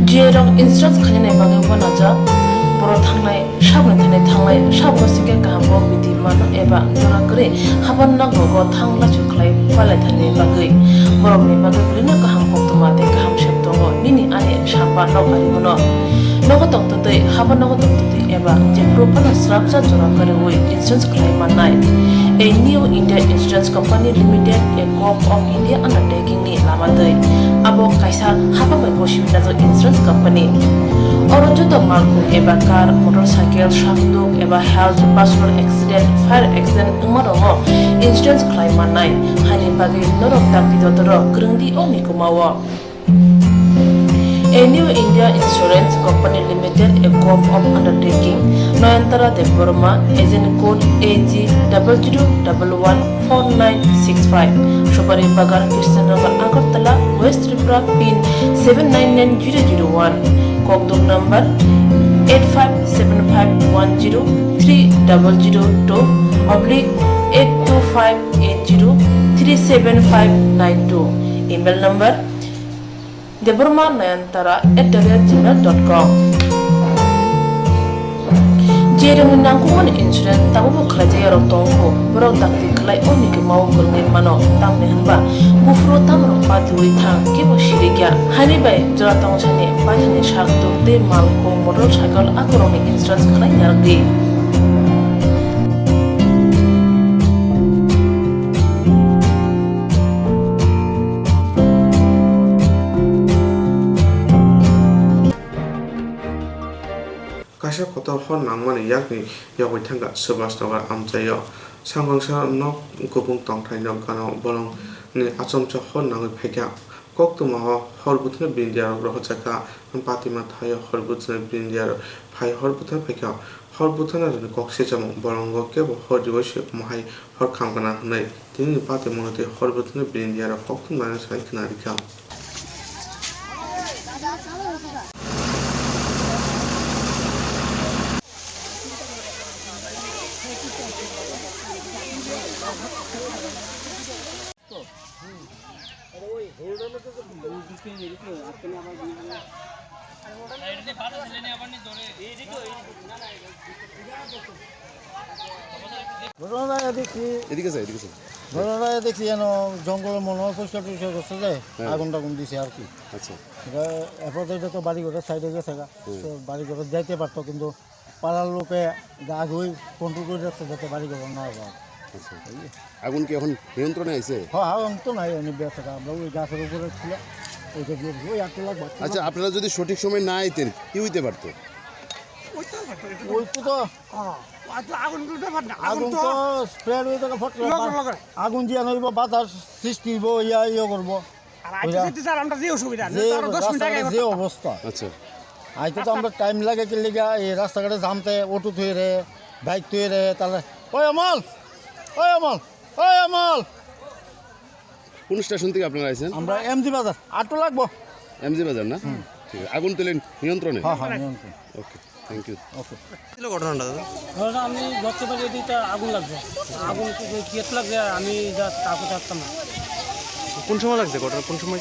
G A rok insurance khainani bagwi uanajak, borok thangnai sabni thani thangnai sabno singkhe kaham bo bidi mano eba jora kwrwi haban nok rogo thang lachu khlai palai thani bagwi. Borokni bagwi belino kaham koktwma tei kaham sep tongo nini ani samba nok ari uno. Nogo tongtwtwi, haban nogo tongtwtwi eba jephuru phano srapsa jora kwrwi insurance khlai mannai. A New India Insurance Company Limited, a Corp of India undertaking ni lama twi. Abo kaisa hapang bai gosi najak insurance company. Oro joto malkhung eba car, motorcycle, sakduk eba health, personal accident, fire accident wngma rokno insurance khlai mannai. Haini bagwi norok dakti dotoro kwrwngdi o mikumao. A New India Insurance Company Limited, a Corp of Undertaking, Nayantara Debbarma, agent code A G double zero double one four nine six five, Subari Bagan, Krishnanagar, Agartala, West Tripura, pin seven nine nine zero zero one, kokduk number eight five seven five one zero three double zero two oblique eight two five eight zero three seven five nine two, email number Debbarma Nayantara at the rate gmail dot com. Jeremni nangkukmani insurance tabukbo khlaijak yarok tongo, borok dakti khlai o mikhe mao kwrwngwi mano, tamni hwnba buphuru tamrok patiwi thang kebo sirikya. Haini bai jora tongsani paithani sak tuk tei malkhung motorcycle akorokni insurance khlai narwkdi. Kaisa kotor hor nangmani yakni yogwi thangkha Subhas Nagar amchaio. Sangwangsa nok kubung tongthaino gana bolongni achomsa hor nangwi phaikha. Koktwmao hor bwthwino bini diyarok rohorjakha. Patima thaio hor bwthwino bini diyarok phai hor bwthwino phaikha. Hor bwthwino kok sechamo bolongo kebo hor riwi se omo hai hor kham gana hwnwi. Tinini patimungno tei hor bwthwino bini diyarok koktwma sai khna rikha. ঘটনাটা দেখছি, এদিকে স্যার, এদিকে স্যার। ঘটনাটা দেখছি যেন জঙ্গলের মনে হয় পরিষ্কার টরিষ্কার করছে যে হ্যাঁ। আগুন টাগুন দিছে আর কি। আচ্ছা। এটা এরপর তো এটা তো বাড়ি ঘরের সাইডে গেছে গা। হুম। তো বাড়ি ঘরে যাইতে পারতো, কিন্তু পাড়ার লোকে আগুই কন্ট্রোল করে রাখছে যাতে বাড়ি ঘর না হয়। আচ্ছা। আগুন কি এখন নিয়ন্ত্রণে আছে? হ্যাঁ, আগুন তো নাই, অনেক ব্যস্ত। আমরা ওই গাছের উপরে ছিল, ওইটা দিয়ে ওই আটটা লাগবে। আচ্ছা, আপনারা যদি সঠিক সময় না আইতেন, কি হইতে পারতো? ওই তো, তো, হ্যাঁ, আর তো আগুন তো ব্যাপার না, আগুন আগুন তো তো স্প্রেড হয়ে থাকে, ফট করে লগে লগে। আগুন দিয়ে নইব, বাতাস সৃষ্টি হইব, ইয়া, ইয়ে করবো। আর আইতে ওইটা যেতে স্যার, আমরা যে অসুবিধা, যে তো আরো দশ মিনিট আগে রাস্তাঘাটে যে করতাম। অবস্থা। আচ্ছা। আইতে তো আমরা টাইম লাগে কি লিগা, এই রাস্তাঘাটে জামতে, অটো থুয়ে রে, বাইক থুয়ে রে, তাহলে, ওই অমল, ওই অমল, ওই অমল। কোন স্টেশন থেকে আপনারা আইছেন? আমরা এমজি বাজার, আটটা লাগবো। এমজি বাজার না? ঠিক আছে। আগুন তাহলে নিয়ন্ত্রণে? হ্যাঁ, হ্যাঁ, নিয়ন্ত্রণ। ওকে, থ্যাংক ইউ। ওকে। ছিল ঘটনাটা দাদা? ঘটনা আমি ঘর থেকে বেরিয়ে দিই, তা আগুন লাগছে। আগুন কি, কি লাগছে, আমি যা কাউকে থাকতাম না। কোন সময় লাগছে ঘটনা? কোন সময়?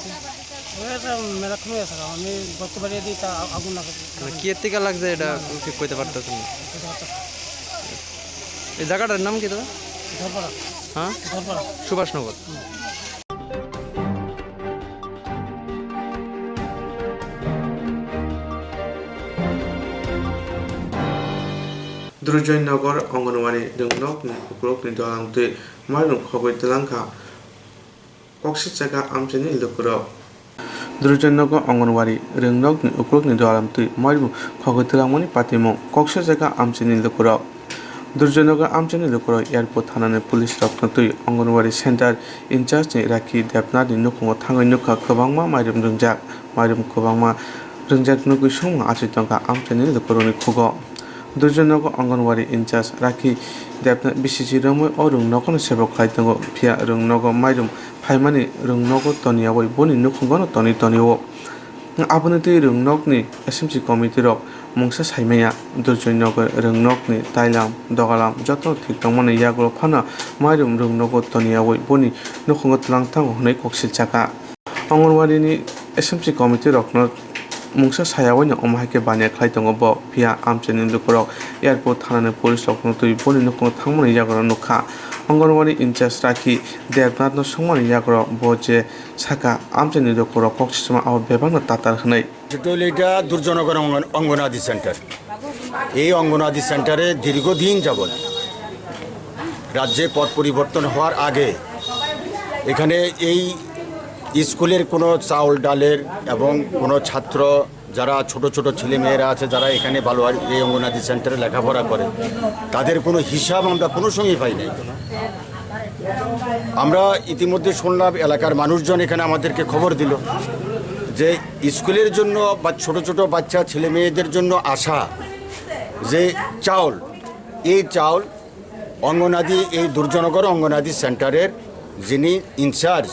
ওই একটা মেলার সময় আছে, আমি ঘর থেকে বেরিয়ে দিই, তা আ-, আগুন লাগছে। মানে কি এর থেকে লাগছে, এটা ঠিক করতে পারতেছেন না? এই জায়গাটার নাম কি দাদা? ধরপাড়া। হ্যাঁ? ধরপাড়া। Subhashnagar. Durjoy Nagar Anganwadi rwngnokni ukulokni dolamtwi mairum khogwi twlangkha koksijak amchaini lukurok. Durjoy Nagar Anganwadi rwngnokni ukulokni dolamtwi mairum khogwi twlangmani patimung koksijak amchaini lukurok. Durjoy Nagar amchaini lukurok airport thanani police rokno twi Anganwadi center in charge ni Rakhi Debnath ni nukhungo thangwi nukha kwbangma mairum rwngjak. Mairum kwbangma rwngjak nugwi songma achai tongkha amchaini lukurokni khugo. Durjoy Nagar Anganwadi in charge Rakhi Debnath B C C romwi o rwngnogono sebo khlai tongo, phiya rwngnogo mairum phaimani rwngnogo toniyawi boni nukhungono tonwi tonio. Aboni twi rwngnokni S M C committee rok mungsa saimaya, Durjoy Nagar rwngnokni tailam, dogalam jotono thik tongmani yagulo phano mairum rwngnogo toniyawi boni nukhungo twlang thango hwnwi koksil chakha. Anganwadini S M C committee rokno mungsa sayawaino omo hai khe baniya khlai tongo bo, phiya amchaini lukurok airport thanani police rokno twi boni nukhungo thangmani yagulo nukha. Anganwadi in charge Rakhi Debnathno swngmani yagulo bo je sakha, amchaini lukurok kok sisima abo bebakno tatar hwnwi. সেটা হলো এটা দুর্জনগর অঙ্গন-, অঙ্গনাদি সেন্টার। এই অঙ্গনাদি সেন্টারে দীর্ঘদিন যাবৎ রাজ্যে পট পরিবর্তন হওয়ার আগে এখানে এই স্কুলের কোনো চাউল ডালের এবং কোনো ছাত্র যারা ছোট ছোট ছেলে মেয়েরা আছে, যারা এখানে বালুয়ারি এই অঙ্গনাদি সেন্টারে লেখাপড়া করে, তাদের কোনো হিসাব আমরা কোনো সময় পাই নাই। আমরা ইতিমধ্যে শুনলাম, এলাকার মানুষজন এখানে আমাদেরকে খবর দিল যে স্কুলের জন্য বা ছোট ছোট বাচ্চা ছেলে মেয়েদের জন্য আসা যে চাউল, এই চাউল অঙ্গনাদি, এই দুর্জনগর অঙ্গনাদি সেন্টারের যিনি ইনচার্জ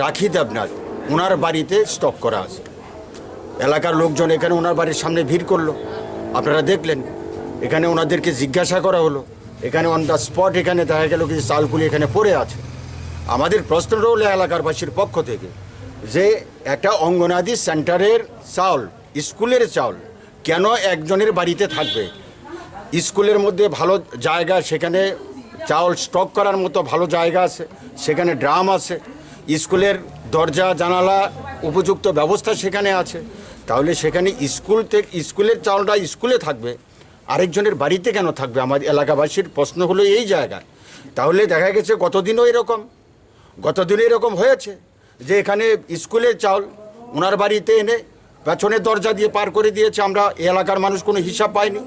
রাখি দেবনাথ, ওনার বাড়িতে স্টক করা আছে। এলাকার লোকজন এখানে ওনার বাড়ির সামনে ভিড় করলো, আপনারা দেখলেন। এখানে ওনাদেরকে জিজ্ঞাসা করা হলো, এখানে অন দ্য স্পট এখানে দেখা গেল কি চালগুলি এখানে পড়ে আছে। আমাদের প্রশ্ন রইল এলাকারবাসীর পক্ষ থেকে যে একটা অঙ্গনাদি সেন্টারের চাউল, স্কুলের চাউল কেন একজনের বাড়িতে থাকবে? স্কুলের মধ্যে ভালো জায়গা, সেখানে চাউল স্টক করার মতো ভালো জায়গা আছে, সেখানে ড্রাম আছে, স্কুলের দরজা জানালা উপযুক্ত ব্যবস্থা সেখানে আছে, তাহলে সেখানে স্কুল থেকে, স্কুলের চাউলটা স্কুলে থাকবে, আরেকজনের বাড়িতে কেন থাকবে? আমার এলাকাবাসীর প্রশ্ন হলো এই জায়গায়। তাহলে দেখা গেছে গতদিনও এরকম, গতদিনও এরকম হয়েছে যে এখানে স্কুলের চাউল ওনার বাড়িতে এনে পেছনের দরজা দিয়ে পার করে দিয়েছে। আমরা এই এলাকার মানুষ কোনো হিসাব পাইনি।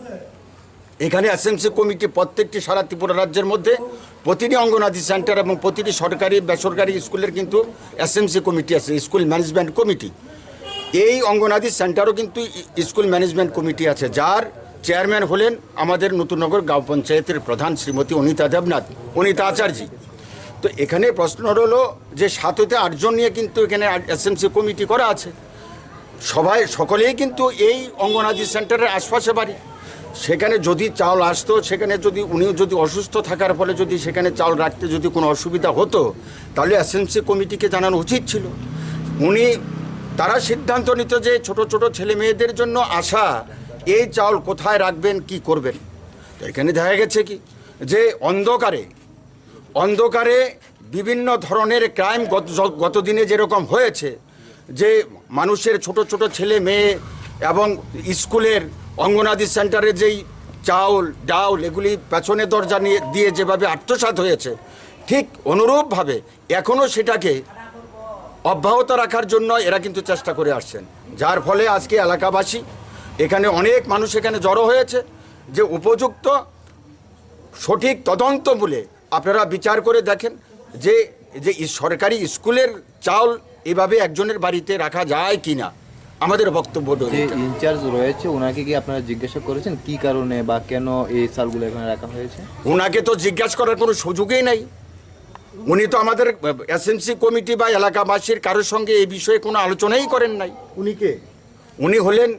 এখানে এসএমসি কমিটি প্রত্যেকটি সারা ত্রিপুরা রাজ্যের মধ্যে প্রতিটি অঙ্গনাদি সেন্টার এবং প্রতিটি সরকারি বেসরকারি স্কুলের কিন্তু এসএমসি কমিটি আছে, স্কুল ম্যানেজমেন্ট কমিটি। এই অঙ্গনাদি সেন্টারও কিন্তু ই-, স্কুল ম্যানেজমেন্ট কমিটি আছে, যার চেয়ারম্যান হলেন আমাদের নতুননগর গাঁও পঞ্চায়েতের প্রধান শ্রীমতী অনিতা দেবনাথ, অনিতা আচার্য। তো এখানে প্রশ্ন হলো যে সাত হতে আটজন নিয়ে কিন্তু এখানে এসএমসি কমিটি করা আছে। সবাই, সকলেই কিন্তু এই অঙ্গনাদি সেন্টারের আশপাশে বাড়ি। সেখানে যদি চাউল আসতো, সেখানে যদি উনিও যদি অসুস্থ থাকার ফলে যদি সেখানে চাউল রাখতে যদি কোনো অসুবিধা হতো, তাহলে এসএমসি কমিটিকে জানানো উচিত ছিল। উনি, তারা সিদ্ধান্ত নিত যে ছোট ছোট ছেলে মেয়েদের জন্য আসা এই চাউল কোথায় রাখবেন, কি করবেন। তো এখানে দেখা গেছে কি যে অন্ধকারে, অন্ধকারে বিভিন্ন ধরনের ক্রাইম গত, য-, গত দিনে যেরকম হয়েছে, যে মানুষের ছোট ছোট ছেলে মেয়ে এবং স্কুলের অঙ্গনাদি সেন্টারে যেই চাউল, ডাউল এগুলি পেছনে দরজা নিয়ে, দিয়ে যেভাবে আত্মসাৎ হয়েছে, ঠিক অনুরূপভাবে এখনও সেটাকে অব্যাহত রাখার জন্য এরা কিন্তু চেষ্টা করে আসছেন, যার ফলে আজকে এলাকাবাসী, এখানে অনেক মানুষ এখানে জড়ো হয়েছে, যে উপযুক্ত সঠিক তদন্ত মূলে আপনারা বিচার করে দেখেন যে, যে ই সরকারি স্কুলের চাউল এভাবে একজনের বাড়িতে রাখা যায় কি না। আমাদের বক্তব্য রইল যে এটা। ইনচার্জ রয়েছে, ওনাকে কি আপনারা জিজ্ঞাসা করেছেন কি কারণে বা কেন এই চালগুলো এখানে রাখা হয়েছে? ওনাকে তো জিজ্ঞাসা করার কোনো সুযোগই নাই। উনি তো আমাদের এসএমসি কমিটি বা এলাকাবাসীর কারোর সঙ্গে এই বিষয়ে কোনো আলোচনাই করেন নাই। উনি কে? উনি হলেন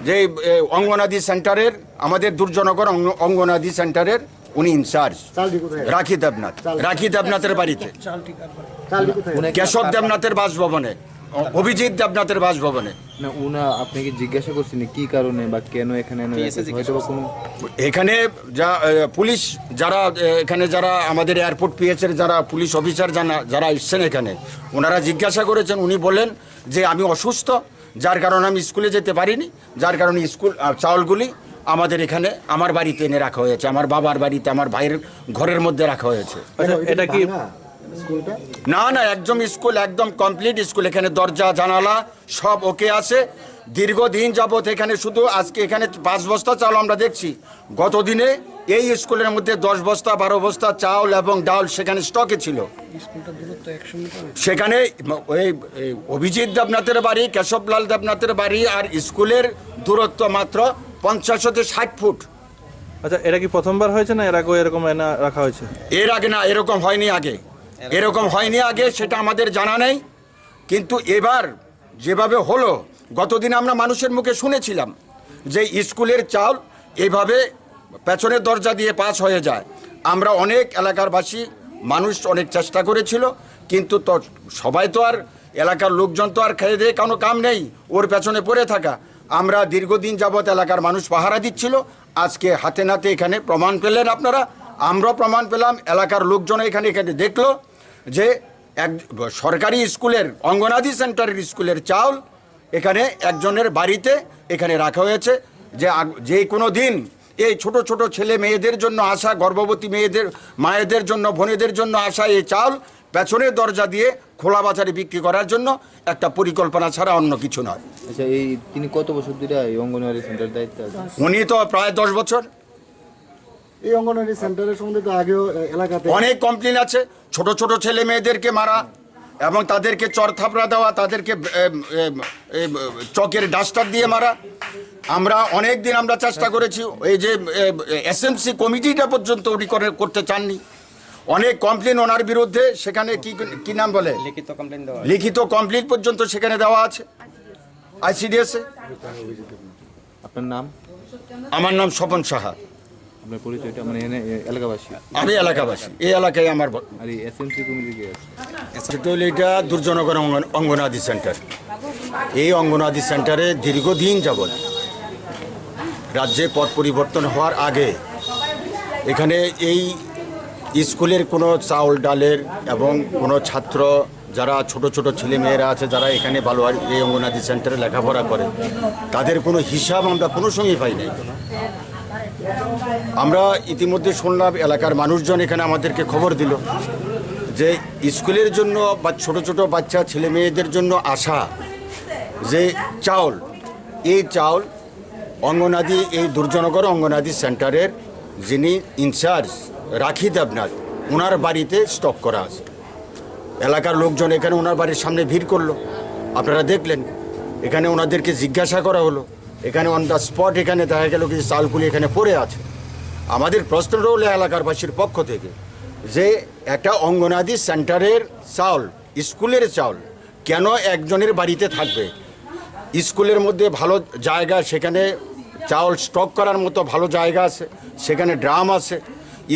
যে, এ, অঙ্গনাদি সেন্টারের, আমাদের দুর্জনগর অঙ্গ-, অঙ্গনাদি সেন্টারের উনি ইনচার্জ। চালটি কোথায়? রাখি দেবনাথ। চাল। রাখি দেবনাথের বাড়িতে। চালটি কোথায়? উনি কি কেশব আপনার দেবনাথের বাসভবনে, অ-, অভিজিৎ দেবনাথের বাসভবনে। না, উনা, আপনি কি জিজ্ঞাসা করছেন কি কারণে বা কেন এখানে এনে পিএসএ রাখা হয়েছে? হয়তো বা কোনো এখানে যা, এ, পুলিশ যারা, এ, এখানে যারা আমাদের এয়ারপোর্ট পিএসএর যারা পুলিশ অফিসার যারা, যারা এসছেন এখানে, ওনারা জিজ্ঞাসা করেছেন, উনি বলেন যে আমি অসুস্থ, যার কারণে আমি স্কুলে যেতে পারিনি, যার কারণে স্কুল, আহ, চাউলগুলি আমাদের এখানে আমার বাড়িতে এনে রাখা হয়েছে, আমার বাবার বাড়িতে, আমার ভাইয়ের ঘরের মধ্যে রাখা হয়েছে। আচ্ছা, কেন, এটা এটা কি কি ভাঙা স্কুলটা? না, না, একদম স্কুল, একদম কমপ্লিট স্কুল। এখানে দরজা, জানালা সব ওকে আছে। দীর্ঘদিন যাবত এখানে শুধু আজকে এখানে পাঁচ বস্তা চাল আমরা দেখছি। গত দিনে এই স্কুলের মধ্যে দশ বস্তা, বারো বস্তা চাউল এবং ডাল সেখানে স্টকে ছিল। স্কুলটা দূরত্ব একশো মিটার। সেখানে ওই, এই অভিজিৎ দেবনাথের বাড়ি, কেশবলাল দেবনাথের বাড়ি আর স্কুলের দূরত্ব মাত্র পঞ্চাশ হতে ষাট ফুট। আচ্ছা, এটা কি প্রথমবার হয়েছে না এর আগেও এরকম এনা রাখা হয়েছে? এর আগে না, এরকম হয়নি আগে। এরকম হয়নি আগে, সেটা আমাদের জানা নেই। কিন্তু এবার যেভাবে হলো, গতদিন আমরা মানুষের মুখে শুনেছিলাম যে স্কুলের চাল এইভাবে পেছনের দরজা দিয়ে পাস হয়ে যায়। আমরা অনেক এলাকারবাসী, মানুষ অনেক চেষ্টা করেছিল, কিন্তু তো সবাই তো আর, এলাকার লোকজন তো আর খেয়ে দিয়ে কোনো কাম নেই, ওর পেছনে পড়ে থাকা। আমরা দীর্ঘদিন যাবৎ এলাকার মানুষ পাহারা দিচ্ছিল, আজকে হাতে নাতে এখানে প্রমাণ পেলেন আপনারা, আমরাও প্রমাণ পেলাম, এলাকার লোকজন এখানে, এখানে দেখলো যে এক সরকারি স্কুলের, অঙ্গনাদি সেন্টারের স্কুলের চাউল এখানে একজনের বাড়িতে এখানে রাখা হয়েছে, যে আগ-, যে কোনো দিন এই ছোট ছোট ছেলে মেয়েদের জন্য আসা, গর্ভবতী মেয়েদের, মায়েদের জন্য, বোনেদের জন্য আসা এই চাউল পেছনের দরজা দিয়ে খোলা বাজারে বিক্রি করার জন্য একটা পরিকল্পনা ছাড়া অন্য কিছু নয়। আচ্ছা, এই তিনি কত বছর ধরে এই অঙ্গনওয়াড়ি সেন্টার দায়িত্বে আছেন? উনি তো প্রায় দশ বছর। এই অঙ্গনওয়াড়ি সেন্টারের সম্বন্ধে তো আগেও, এ, এলাকাতে অনেক কমপ্লেন আছে, ছোট ছোট ছেলে মেয়েদেরকে মারা এবং তাদেরকে চড় থাপড়া দেওয়া, তাদেরকে, এ, এ, এ, চকের ডাস্টার দিয়ে মারা। আমরা অনেক দিন আমরা চেষ্টা করেছি, এই যে, এ, এসএমসি কমিটিটা পর্যন্ত উনি করে, করতে চাননি। অনেক কমপ্লেন ওনার বিরুদ্ধে, সেখানে কি, কি নাম বলে? লিখিত কমপ্লেন দেওয়া। লিখিত কমপ্লেন পর্যন্ত সেখানে দেওয়া আছে আইসিডিএস এ। আপনার নাম? আমার নাম স্বপন সাহা। আপনার পরিচয়টা, মানে, এনে, এ, এলাকাবাসী? আমি এলাকাবাসী, এই এলাকায় আমার ব- আর এই এসএমসি কমিটি কে আছে? সেটা হলো এটা দুর্জনগর অঙ্গন-, অঙ্গনাদি সেন্টার। এই অঙ্গনাদি সেন্টারে দীর্ঘদিন যাবৎ, রাজ্যে পট পরিবর্তন হওয়ার আগে এখানে এই স্কুলের কোনো চাউল ডালের এবং কোনো ছাত্র, যারা ছোট ছোট ছেলে মেয়েরা আছে, যারা এখানে বালুয়ারি এই অঙ্গনাদি সেন্টারে লেখাপড়া করে, তাদের কোনো হিসাব আমরা কোনো সময় পাই নাই। আমরা ইতিমধ্যে শুনলাম, এলাকার মানুষজন এখানে আমাদেরকে খবর দিল যে স্কুলের জন্য বা ছোট ছোট বাচ্চা ছেলে মেয়েদের জন্য আসা যে চাউল, এই চাউল অঙ্গনাদি, এই দুর্জনগর অঙ্গনাদি সেন্টারের যিনি ইনচার্জ রাখি দেবনাথ, ওনার বাড়িতে স্টক করা আছে। এলাকার লোকজন এখানে ওনার বাড়ির সামনে ভিড় করলো, আপনারা দেখলেন। এখানে ওনাদেরকে জিজ্ঞাসা করা হলো, এখানে অন দ্য স্পট এখানে দেখা গেল কি চালগুলি এখানে পড়ে আছে। আমাদের প্রশ্ন রইল এলাকারবাসীর পক্ষ থেকে যে একটা অঙ্গনাদি সেন্টারের চাউল, স্কুলের চাউল কেন একজনের বাড়িতে থাকবে? স্কুলের মধ্যে ভালো জায়গা, সেখানে চাউল স্টক করার মতো ভালো জায়গা আছে, সেখানে ড্রাম আছে,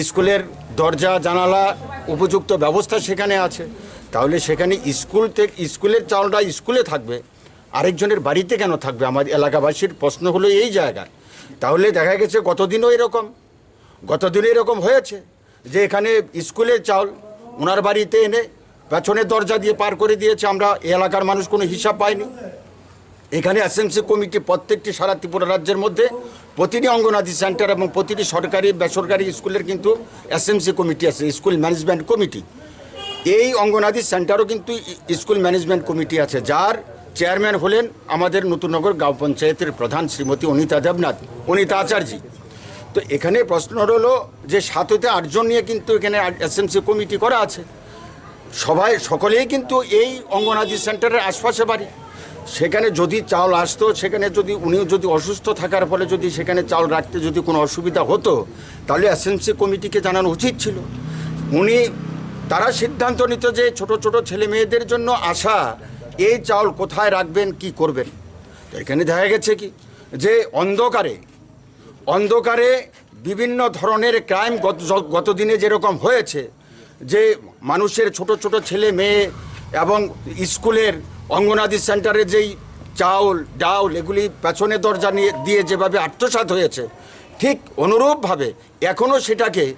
স্কুলের দরজা জানালা উপযুক্ত ব্যবস্থা সেখানে আছে, তাহলে সেখানে স্কুল থেকে, স্কুলের চাউলটা স্কুলে থাকবে, আরেকজনের বাড়িতে কেন থাকবে? আমার এলাকাবাসীর প্রশ্ন হলো এই জায়গায়। তাহলে দেখা গেছে গতদিনও এরকম, গতদিনও এরকম হয়েছে যে এখানে স্কুলের চাউল ওনার বাড়িতে এনে পেছনের দরজা দিয়ে পার করে দিয়েছে। আমরা এই এলাকার মানুষ কোনো হিসাব পাইনি। এখানে এসএমসি কমিটি প্রত্যেকটি সারা ত্রিপুরা রাজ্যের মধ্যে প্রতিটি অঙ্গনাদি সেন্টার এবং প্রতিটি সরকারি বেসরকারি স্কুলের কিন্তু এসএমসি কমিটি আছে, স্কুল ম্যানেজমেন্ট কমিটি। এই অঙ্গনাদি সেন্টারও কিন্তু ই-, স্কুল ম্যানেজমেন্ট কমিটি আছে, যার চেয়ারম্যান হলেন আমাদের নতুননগর গাঁও পঞ্চায়েতের প্রধান শ্রীমতী অনিতা দেবনাথ, অনিতা আচার্য। তো এখানে প্রশ্ন হলো যে সাত হতে আটজন নিয়ে কিন্তু এখানে এসএমসি কমিটি করা আছে। সবাই, সকলেই কিন্তু এই অঙ্গনাদি সেন্টারের আশপাশে বাড়ি। সেখানে যদি চাউল আসতো, সেখানে যদি উনিও যদি অসুস্থ থাকার ফলে যদি সেখানে চাউল রাখতে যদি কোনো অসুবিধা হতো, তাহলে এসএমসি কমিটিকে জানানো উচিত ছিল। উনি, তারা সিদ্ধান্ত নিত যে ছোট ছোট ছেলে মেয়েদের জন্য আসা এই চাউল কোথায় রাখবেন, কি করবেন। তো এখানে দেখা গেছে কি যে অন্ধকারে, অন্ধকারে বিভিন্ন ধরনের ক্রাইম গত, য-, গত দিনে যেরকম হয়েছে, যে মানুষের ছোট ছোট ছেলে মেয়ে এবং স্কুলের অঙ্গনাদি সেন্টারে যেই চাউল, ডাউল এগুলি পেছনে দরজা নিয়ে, দিয়ে যেভাবে আত্মসাৎ হয়েছে, ঠিক অনুরূপভাবে এখনও সেটাকে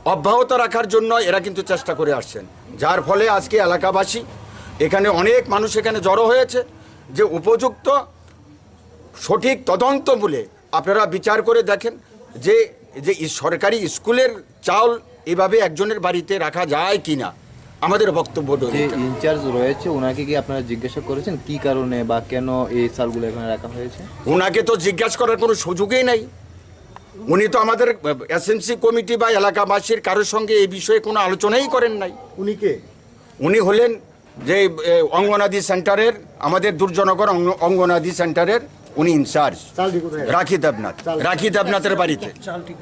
অব্যাহত রাখার জন্য এরা কিন্তু চেষ্টা করে আসছেন, যার ফলে আজকে এলাকাবাসী, এখানে অনেক মানুষ এখানে জড়ো হয়েছে, যে উপযুক্ত সঠিক তদন্ত মূলে আপনারা বিচার করে দেখেন যে, যে ই সরকারি স্কুলের চাউল এভাবে একজনের বাড়িতে রাখা যায় কি না। আমাদের বক্তব্য রইল যে এটা। ইনচার্জ রয়েছে, ওনাকে কি আপনারা জিজ্ঞাসা করেছেন কি কারণে বা কেন এই চালগুলো এখানে রাখা হয়েছে? ওনাকে তো জিজ্ঞাসা করার কোনো সুযোগই নাই। উনি তো আমাদের এসএমসি কমিটি বা এলাকাবাসীর কারোর সঙ্গে এই বিষয়ে কোনো আলোচনাই করেন নাই। উনি কে? উনি হলেন যে, এ, অঙ্গনাদি সেন্টারের, আমাদের দুর্জনগর অঙ্গ-, অঙ্গনাদি সেন্টারের উনি ইনচার্জ। চালটি কোথায়? রাখি দেবনাথ। চাল। রাখি দেবনাথের বাড়িতে। চালটি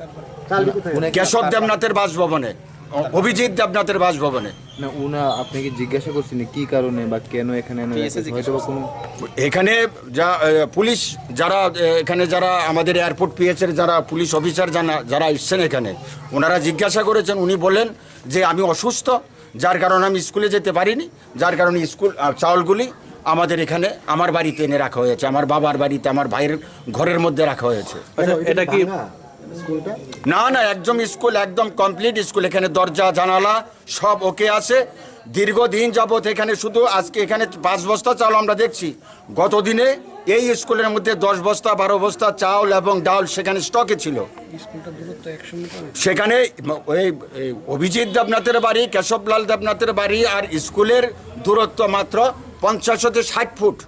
কোথায়? উনি কি কেশব আপনার দেবনাথের বাসভবনে, অ-, অভিজিৎ দেবনাথের বাসভবনে। না, উনা, আপনি কি জিজ্ঞাসা করছেন কি কারণে বা কেন এখানে এনে রাখা হয়েছে? হয়তো বা কোনো এখানে যা, এ, পুলিশ যারা, এ, এখানে যারা আমাদের এয়ারপোর্ট পিএস এর যারা পুলিশ অফিসার যারা, যারা এসছেন এখানে, ওনারা জিজ্ঞাসা করেছেন, উনি বলেন যে আমি অসুস্থ, যার কারণে আমি স্কুলে যেতে পারিনি, যার কারণে স্কুল, আহ, চাউলগুলি আমাদের এখানে আমার বাড়িতে এনে রাখা হয়েছে, আমার বাবার বাড়িতে, আমার ভাইয়ের ঘরের মধ্যে রাখা হয়েছে। আচ্ছা, কেন, এটা এটা কি কি ভাঙা স্কুলটা? না, না, একদম স্কুল, একদম কমপ্লিট স্কুল। এখানে দরজা, জানালা সব ওকে আছে। দীর্ঘদিন যাবত এখানে শুধু আজকে এখানে পাঁচ বস্তা চাউল আমরা দেখছি। গত দিনে এই স্কুলের মধ্যে দশ বস্তা, বারো বস্তা চাউল এবং ডাল সেখানে স্টকে ছিল। স্কুলটা দূরত্ব একশো মিটার। সেখানে ওই, এই অভিজিৎ দেবনাথের বাড়ি, কেশবলাল দেবনাথের বাড়ি আর স্কুলের দূরত্ব মাত্র পঞ্চাশ হতে ষাট ফুট।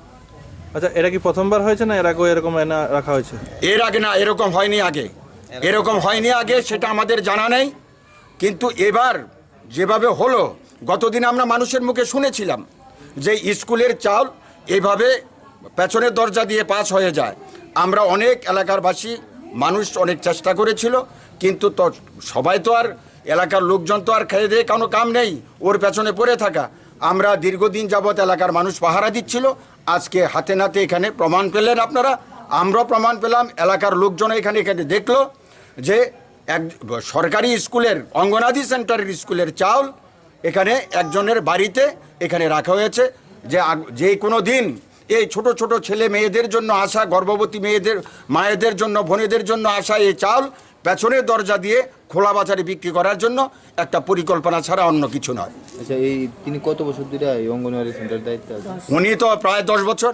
আচ্ছা, এটা কি প্রথমবার হয়েছে না এর আগেও এরকম এনে রাখা হয়েছে? এর আগে না, এরকম হয়নি আগে, এরকম হয়নি আগে, সেটা আমাদের জানা নেই। কিন্তু এবার যেভাবে হলো, গতদিন আমরা মানুষের মুখে শুনেছিলাম যে স্কুলের চাল এইভাবে পেছনের দরজা দিয়ে পাস হয়ে যায়। আমরা অনেক এলাকারবাসী, মানুষ অনেক চেষ্টা করেছিল, কিন্তু তো সবাই তো আর, এলাকার লোকজন তো আর খেয়ে দিয়ে কোনো কাম নেই, ওর পেছনে পড়ে থাকা। আমরা দীর্ঘদিন যাবৎ এলাকার মানুষ পাহারা দিচ্ছিল, আজকে হাতে নাতে এখানে প্রমাণ পেলেন আপনারা, আমরাও প্রমাণ পেলাম, এলাকার লোকজন এখানে, এখানে দেখলো যে এক সরকারি স্কুলের, অঙ্গনাদি সেন্টারের স্কুলের চাউল এখানে একজনের বাড়িতে এখানে রাখা হয়েছে, যে আগ-, যে কোনো দিন এই ছোট ছোট ছেলে মেয়েদের জন্য আসা, গর্ভবতী মেয়েদের, মায়েদের জন্য, বোনেদের জন্য আসা এই চাউল পেছনের দরজা দিয়ে খোলা বাজারে বিক্রি করার জন্য একটা পরিকল্পনা ছাড়া অন্য কিছু নয়। আচ্ছা, এই তিনি কত বছর ধরে এই অঙ্গনওয়াড়ি সেন্টার দায়িত্ব আছে? উনি তো প্রায় দশ বছর।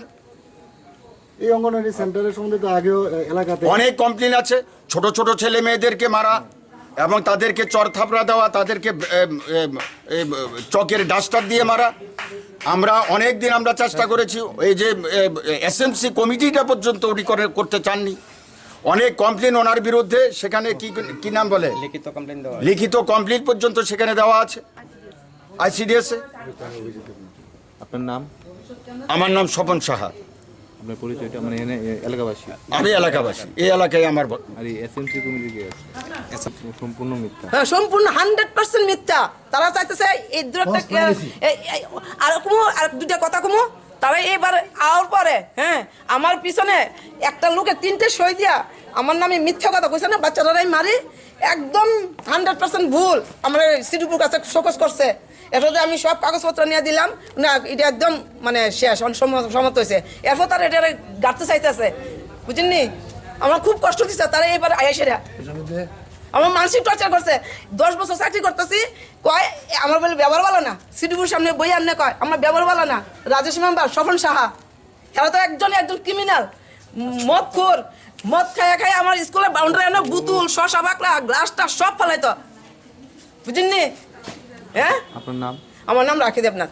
এই অঙ্গনওয়াড়ি সেন্টারের সম্বন্ধে তো আগেও, এ, এলাকাতে অনেক কমপ্লেন আছে, ছোট ছোট ছেলে মেয়েদেরকে মারা এবং তাদেরকে চড় থাপড়া দেওয়া, তাদেরকে, এ, এ, এ, চকের ডাস্টার দিয়ে মারা। আমরা অনেক দিন আমরা চেষ্টা করেছি, এই যে এসএমসি কমিটিটা পর্যন্ত উনি করে, করতে চাননি। অনেক কমপ্লেন ওনার বিরুদ্ধে, সেখানে কি, কি নাম বলে, লিখিত কমপ্লেন দেওয়া আছে। লিখিত কমপ্লেন পর্যন্ত সেখানে দেওয়া আছে আইসিডিএস এ। আপনার নাম? আমার নাম স্বপন সাহা। আপনার পরিচয়টা, মানে, এনে, এ, এলাকাবাসী? আমি এলাকাবাসী, এই এলাকায় আমার ব- আর এই এসএমসি কমিটি কে আছে? সম্পূর্ণ মিথ্যা। হ্যাঁ, সম্পূর্ণ হান্ড্রেড পার্সেন্ট মিথ্যা। তারা চাইতেছে এই দূর একটা বস, কে-, এই, এই, আর কমু, আর দুইটা কথা কমু, তারা এবার আওয়ার পরে, হ্যাঁ, আমার পিছনে একটা লোকে তিনটে সই দিয়া আমার নামে মিথ্যা কথা কইছে না, বাচ্চাটারাই মারি, একদম হান্ড্রেড পার্সেন্ট ভুল। আমার সিডিপুর কাছে শোকজ করছে, এরপরে আমি সব কাগজপত্র নিয়ে দিলাম, না, এটা একদম মানে শেষ, অন-, সম-, সমাপ্ত হয়েছে। এরপর তারা এটা গাড়তে চাইতেছে, বুঝেননি? আমার খুব কষ্ট দিচ্ছে তারা এবার আইসেরা। আমার মানসিক টর্চার করছে। দশ বছর চাকরি করতেছি, কয়, "এ, আমার বলে ব্যবহার ভালো না।" সিডিপুর সামনে বই আনলে কয়, "আমার ব্যবহার ভালো না।" রাজেশ মেম্বার, স্বপন সাহা, তারা তো একজনই একজন ক্রিমিনাল, মদখোর। মদ খাইয়া খাইয়া আমার স্কুলের বাউন্ডারি এনে বোতল, শসা, বাকলা, গ্লাসটা সব ফালাইতো। বুঝেননি? হ্যাঁ? আপনার নাম? আমার নাম রাখি দেবনাথ।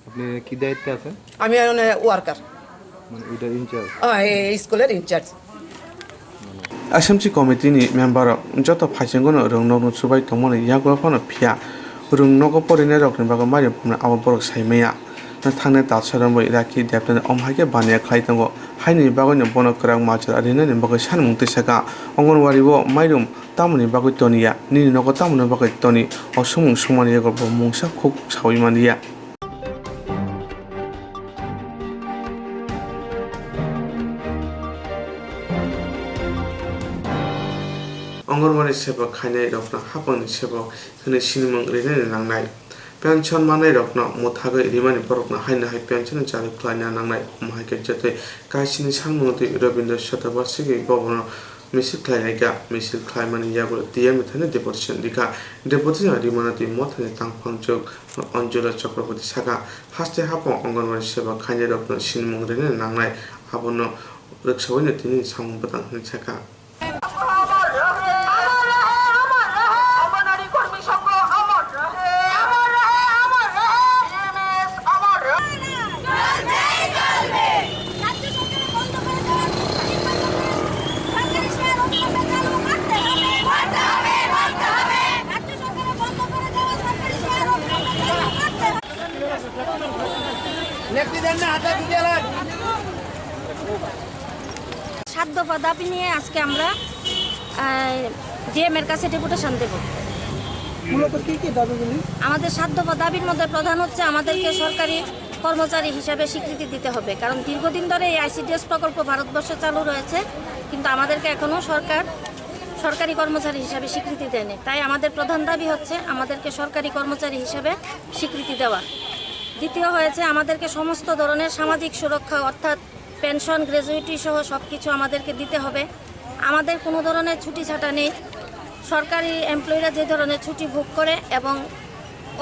আপনি কি দায়িত্বে আছেন? আমি মানে ওয়ার্কার। মানে ওইটার ইনচার্জ? হ্যাঁ, এই স্কুলের ইনচার্জ। এসএমসি কমিটিনি member joto phaisingono rwng nokno chubai tongmani yagulo phano phiya rwng nogo porinairokni bagwi mairum phumna abo borok saimaya. Thangnai talsa romwi Rakhi Debnath omhaikhe baniya khlai tongo, haini bagwino bono kwrak machar rinani bagwi sanmung twi saka, Anganwadi o mairum tamoni bagwi toniya, nini nogo tamoni bagwi toni, o swngmung swngmani yago bo mungsa khuk saui manliya. Anganwadi seba khainai rokno hapangni sebo hwnwi sinimung rinani nangnai. Pension manai rokno mwthagwi rimani borokno haino hai pension ni charwi khlaina nangnai. Omo hai khe jotoi kaisini samung twi Rabindra Shatabarshiki bobono misil khlai lai kha. Misil khlaimani yagulo T M ni thani deputation rikha. Deputation rimano twi mothani tangphang chuk Anjula Chakraborty saka, haste hapang Anganwadi seba khainai rokno sinimung rinani nangnai, abono rwksaui no tini samung bwtang hwnwi saka. সাত দফা দাবি নিয়ে আজকে আমরা, আহ, ডিএম এর কাছে ডেপুটেশন দেব। মূলত কি কি দাবিগুলি? আমাদের সাত দফা দাবির মধ্যে প্রধান হচ্ছে আমাদেরকে সরকারি কর্মচারী হিসাবে স্বীকৃতি দিতে হবে, কারণ দীর্ঘদিন ধরে এই আইসিডিএস প্রকল্প ভারতবর্ষে চালু রয়েছে, কিন্তু আমাদেরকে এখনো সরকার সরকারি কর্মচারী হিসাবে স্বীকৃতি দেয়নি। তাই আমাদের প্রধান দাবি হচ্ছে আমাদেরকে সরকারি কর্মচারী হিসাবে স্বীকৃতি দেওয়া। দ্বিতীয় হয়েছে আমাদেরকে সমস্ত ধরনের সামাজিক সুরক্ষা, অর্থাৎ পেনশন, গ্র্যাচুইটি সহ সব কিছু আমাদেরকে দিতে হবে। আমাদের কোনো ধরনের ছুটি ছাটা নেই। সরকারি এমপ্লয়িরা যে ধরনের ছুটি ভোগ করে এবং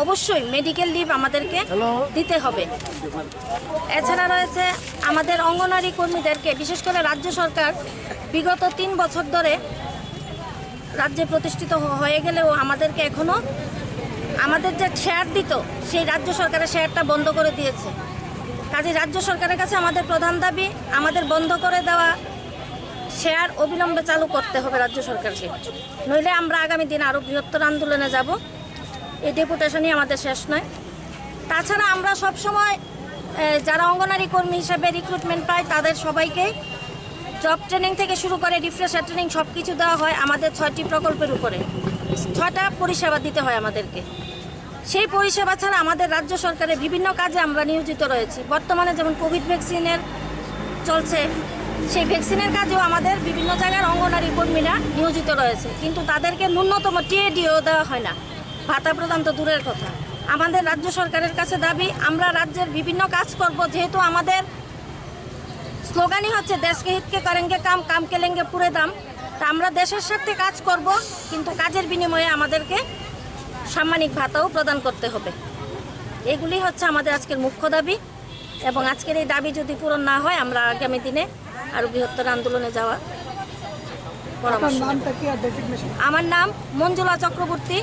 অবশ্যই মেডিকেল লিভ আমাদেরকে দিতে হবে। এছাড়া রয়েছে আমাদের অঙ্গনারী কর্মীদেরকে, বিশেষ করে রাজ্য সরকার বিগত তিন বছর ধরে রাজ্যে প্রতিষ্ঠিত হ-, হয়ে গেলেও আমাদেরকে এখনো আমাদের যে শেয়ার দিত, সেই রাজ্য সরকারের শেয়ারটা বন্ধ করে দিয়েছে। কাজেই রাজ্য সরকারের কাছে আমাদের প্রধান দাবি, আমাদের বন্ধ করে দেওয়া শেয়ার অবিলম্বে চালু করতে হবে রাজ্য সরকারকে, নইলে আমরা আগামী দিন আরও বৃহত্তর আন্দোলনে যাব। এই ডেপুটেশনই আমাদের শেষ নয়। তাছাড়া আমরা সব সময়, এ, যারা অঙ্গনারী কর্মী হিসেবে রিক্রুটমেন্ট পাই, তাদের সবাইকেই জব ট্রেনিং থেকে শুরু করে রিফ্রেশার ট্রেনিং সব কিছু দেওয়া হয় আমাদের ছয়টি প্রকল্পের উপরে। ছয়টা পরিষেবা দিতে হয় আমাদেরকে। সেই পরিষেবা ছাড়া আমাদের রাজ্য সরকারের বিভিন্ন কাজে আমরা নিয়োজিত রয়েছি। বর্তমানে যেমন কোভিড ভ্যাকসিনের চলছে, সেই ভ্যাকসিনের কাজেও আমাদের বিভিন্ন জায়গার অঙ্গনারী কর্মীরা নিয়োজিত রয়েছে, কিন্তু তাদেরকে ন্যূনতম টিএডিও দেওয়া হয় না। ভাতা প্রদান তো দূরের কথা। আমাদের রাজ্য সরকারের কাছে দাবি, আমরা রাজ্যের বিভিন্ন কাজ করব, যেহেতু আমাদের স্লোগানই হচ্ছে "দেশ কে হিত কে করেঙ্গে কাম, কাম কে লেঙ্গে পুরে দাম।" তা আমরা দেশের স্বার্থে কাজ করব, কিন্তু কাজের বিনিময়ে আমাদেরকে সাম্মানিক ভাতাও প্রদান করতে হবে। এগুলি হচ্ছে আমাদের আজকের মুখ্য দাবি, এবং আজকের এই দাবি যদি পূরণ না হয়, আমরা আগামী দিনে আরো বৃহত্তর আন্দোলনে যাওয়ার পরামর্শ আপনার নামটা দেব। কি আর ডেজিগনেশন? আমার নাম মঞ্জুলা চক্রবর্তী,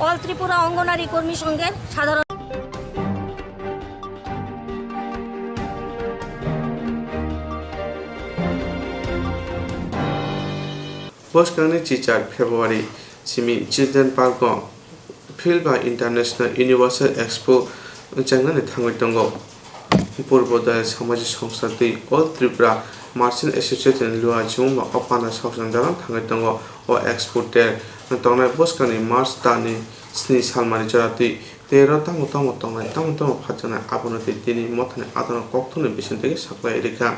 অল ত্রিপুরা অঙ্গনারী কর্মী সংঘের সাধারণ। Bwskangni chichar February simi Children Park o Philba International Universal Expo chengnani thangwi tongo. Purbo Dayal Samajik Songstha tei All Tripura Merchant Association Luwa Chumuma o panda saokchang jagao thangwi tongo. O expo ter tongnai bwskangni March talni sni salmani jora twi tei oro tamo tamo tongnai, tamo tamo phatjaknai abono tei tini mothani adano kokthumni bisingtwi khe saklai rikha.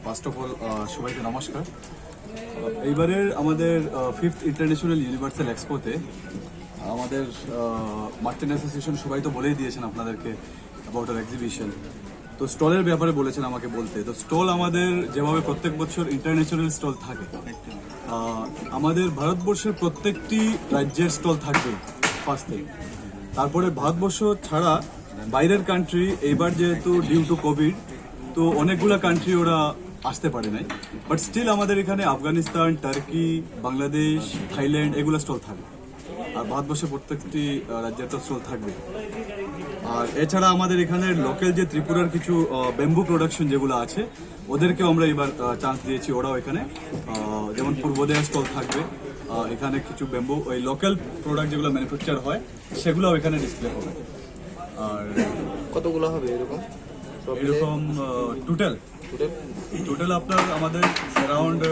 First of all, সবাইকে নমস্কার। আহ, এইবারের আমাদের, আহ, fifth international universal এক্সপোতে আমাদের, আহ, merchant association সবাই তো বলেই দিয়েছেন আপনাদেরকে অ্যাবাউট আর এক্সিবিশন। তো স্টলের ব্যাপারে বলেছেন আমাকে বলতে। তো স্টল আমাদের যেভাবে প্রত্যেক বছর ইন্টারন্যাশনাল স্টল থাকে, আহ, আমাদের ভারতবর্ষের প্রত্যেকটি রাজ্যের স্টল থাকবে। First thing. তারপরে ভারতবর্ষ ছাড়া বাইরের কান্ট্রি এইবার যেহেতু ডিউ টু কোভিড, তো অনেকগুলো কান্ট্রি ওরা আসতে পারে নাই, বাট স্টিল আমাদের এখানে আফগানিস্তান, টার্কি, বাংলাদেশ, থাইল্যান্ড এগুলো স্টল থাকে। আর ভারতবর্ষে প্রত্যেকটি আহ, রাজ্যের তো স্টল থাকবে। আর এছাড়া আমাদের এখানে লোকাল যে ত্রিপুরার কিছু ব্যাম্বু প্রোডাকশন যেগুলো আছে, ওদেরকেও আমরা এবার চান্স দিয়েছি। ওরাও এখানে আহ, যেমন পূর্বোদয় স্টল থাকবে, আহ, এখানে কিছু ব্যাম্বু, ওই লোকাল প্রোডাক্ট যেগুলো ম্যানুফ্যাকচার হয়, সেগুলোও এখানে ডিসপ্লে হবে। আর কতগুলো হবে এরকম? এরকম টোটাল, টোটাল আপনার আমাদের অ্যারাউন্ড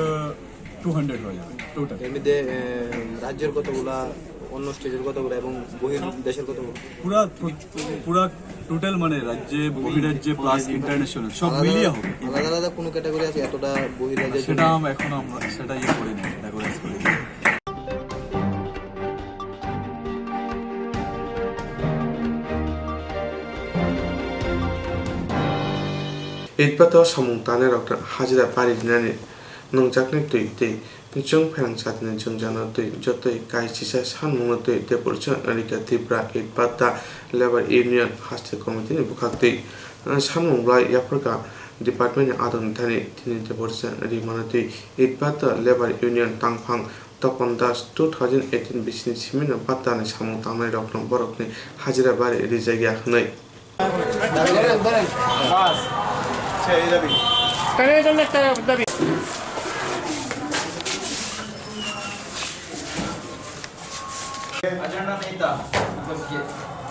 টু হান্ড্রেড হয়ে যাবে টোটাল। এর মধ্যে আহ, রাজ্যের কতগুলা, অন্য স্টেটের কতগুলা এবং বহির দেশের কতগুলা? পুরা, পুরা টোটাল, মানে রাজ্যে, বহিরাজ্যে প্লাস ইন্টারন্যাশনাল সব আলাদা মিলিয়ে আলাদা, হবে। আলাদা আলাদা কোনো ক্যাটাগরি আছে এতটা বহিরাজ্যের সেটা জন্য? আম-, এখন আমরা সেটা ইয়ে করি না, ক্যাটাগরাইজ করি না। Itpato samung tangnai rok hajira bari rinani nungjaknai twi tei chwng pherang chatini jwngjano twi jotoi kaisisa sanmungno twi Depression Rika Tripura Itpata Labour Union haste committee ni bwkhak twi sanmung bwlai yapharkha department ni adong thani tini Depression rimano twi Itpata Labour Union tangphang Topon Das two thousand eighteen bisini simino patani samung tangnai rokno borokni hajira bari rijak ya hwnwi. Agenda नहीं था, मतलब ये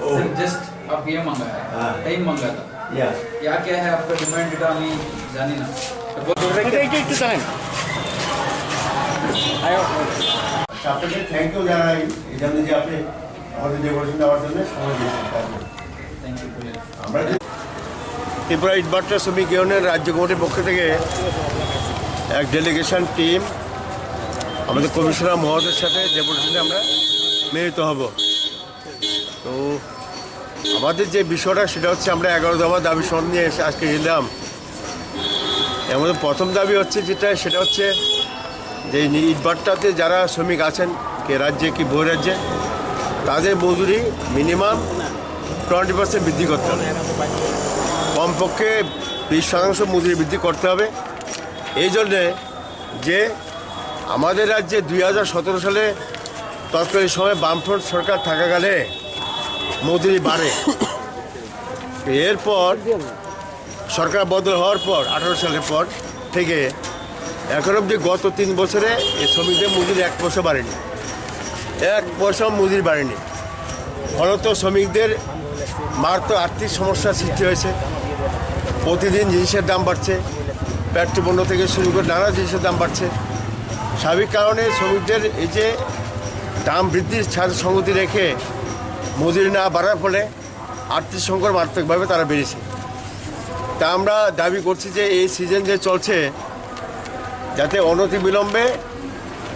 ओ। सिर्फ जस्ट आप ये मंगाया, हाँ। टाइम मंगा था। या। क्या क्या है आपका डिमांड, এটা আমি জানি না। একটু, একটু দাঁড়ান। আচ্ছা, আপনাকে থ্যাংক ইউ জানাই এই জন্য যে আপনি আমাদের ডেপুটেশন দেওয়ার জন্য সময় দিয়েছেন। Thank you. আমরা যে ত্রিপুরা ইটভাটা শ্রমিক ইউনিয়ন রাজ্য কমিটির পক্ষ থেকে এক ডেলিগেশন টিম আমাদের কমিশনার মহোদয়ের সাথে ডেপুটেশনে আমরা মিলিত হব। তো আমাদের যে বিষয়টা, সেটা হচ্ছে আমরা এগারো দফা দাবি স্মরণ নিয়ে এসে আজকে এলাম। এর মধ্যে প্রথম দাবি হচ্ছে যেটা, সেটা হচ্ছে যে এই ইটভাটাতে যারা শ্রমিক আছেন, কে রাজ্যে কি বহিরাজ্যে, তাদের মজুরি মিনিমাম টোয়েন্টি পার্সেন্ট বৃদ্ধি করতে হবে, কমপক্ষে বিশ শতাংশ মজুরি বৃদ্ধি করতে হবে। এই জন্যে যে আমাদের রাজ্যে দুই হাজার সতেরো সালে তৎকালীন সময় বামফ্রন্ট সরকার থাকাকালে মজুরি বাড়ে। এরপর সরকার বদল হওয়ার পর, আঠারো সালের পর থেকে এখন অবধি গত তিন বছরে এই শ্রমিকদের মজুরি এক পয়সা বাড়েনি, এক পয়সা মজুরি বাড়েনি। ফলত শ্রমিকদের মারাত্মক আর্থিক সমস্যার সৃষ্টি হয়েছে। প্রতিদিন জিনিসের দাম বাড়ছে, পেট্রোল পণ্য থেকে শুরু করে নানা জিনিসের দাম বাড়ছে। স্বাভাবিক কারণে শ্রমিকদের এই যে দাম বৃদ্ধির সাথে সঙ্গতি রেখে মজুরি না বাড়ার ফলে আর্থিক সংকট মারাত্মকভাবে তারা বেড়েছে। তা আমরা দাবি করছি যে এই সিজন যে চলছে, যাতে অনতিবিলম্বে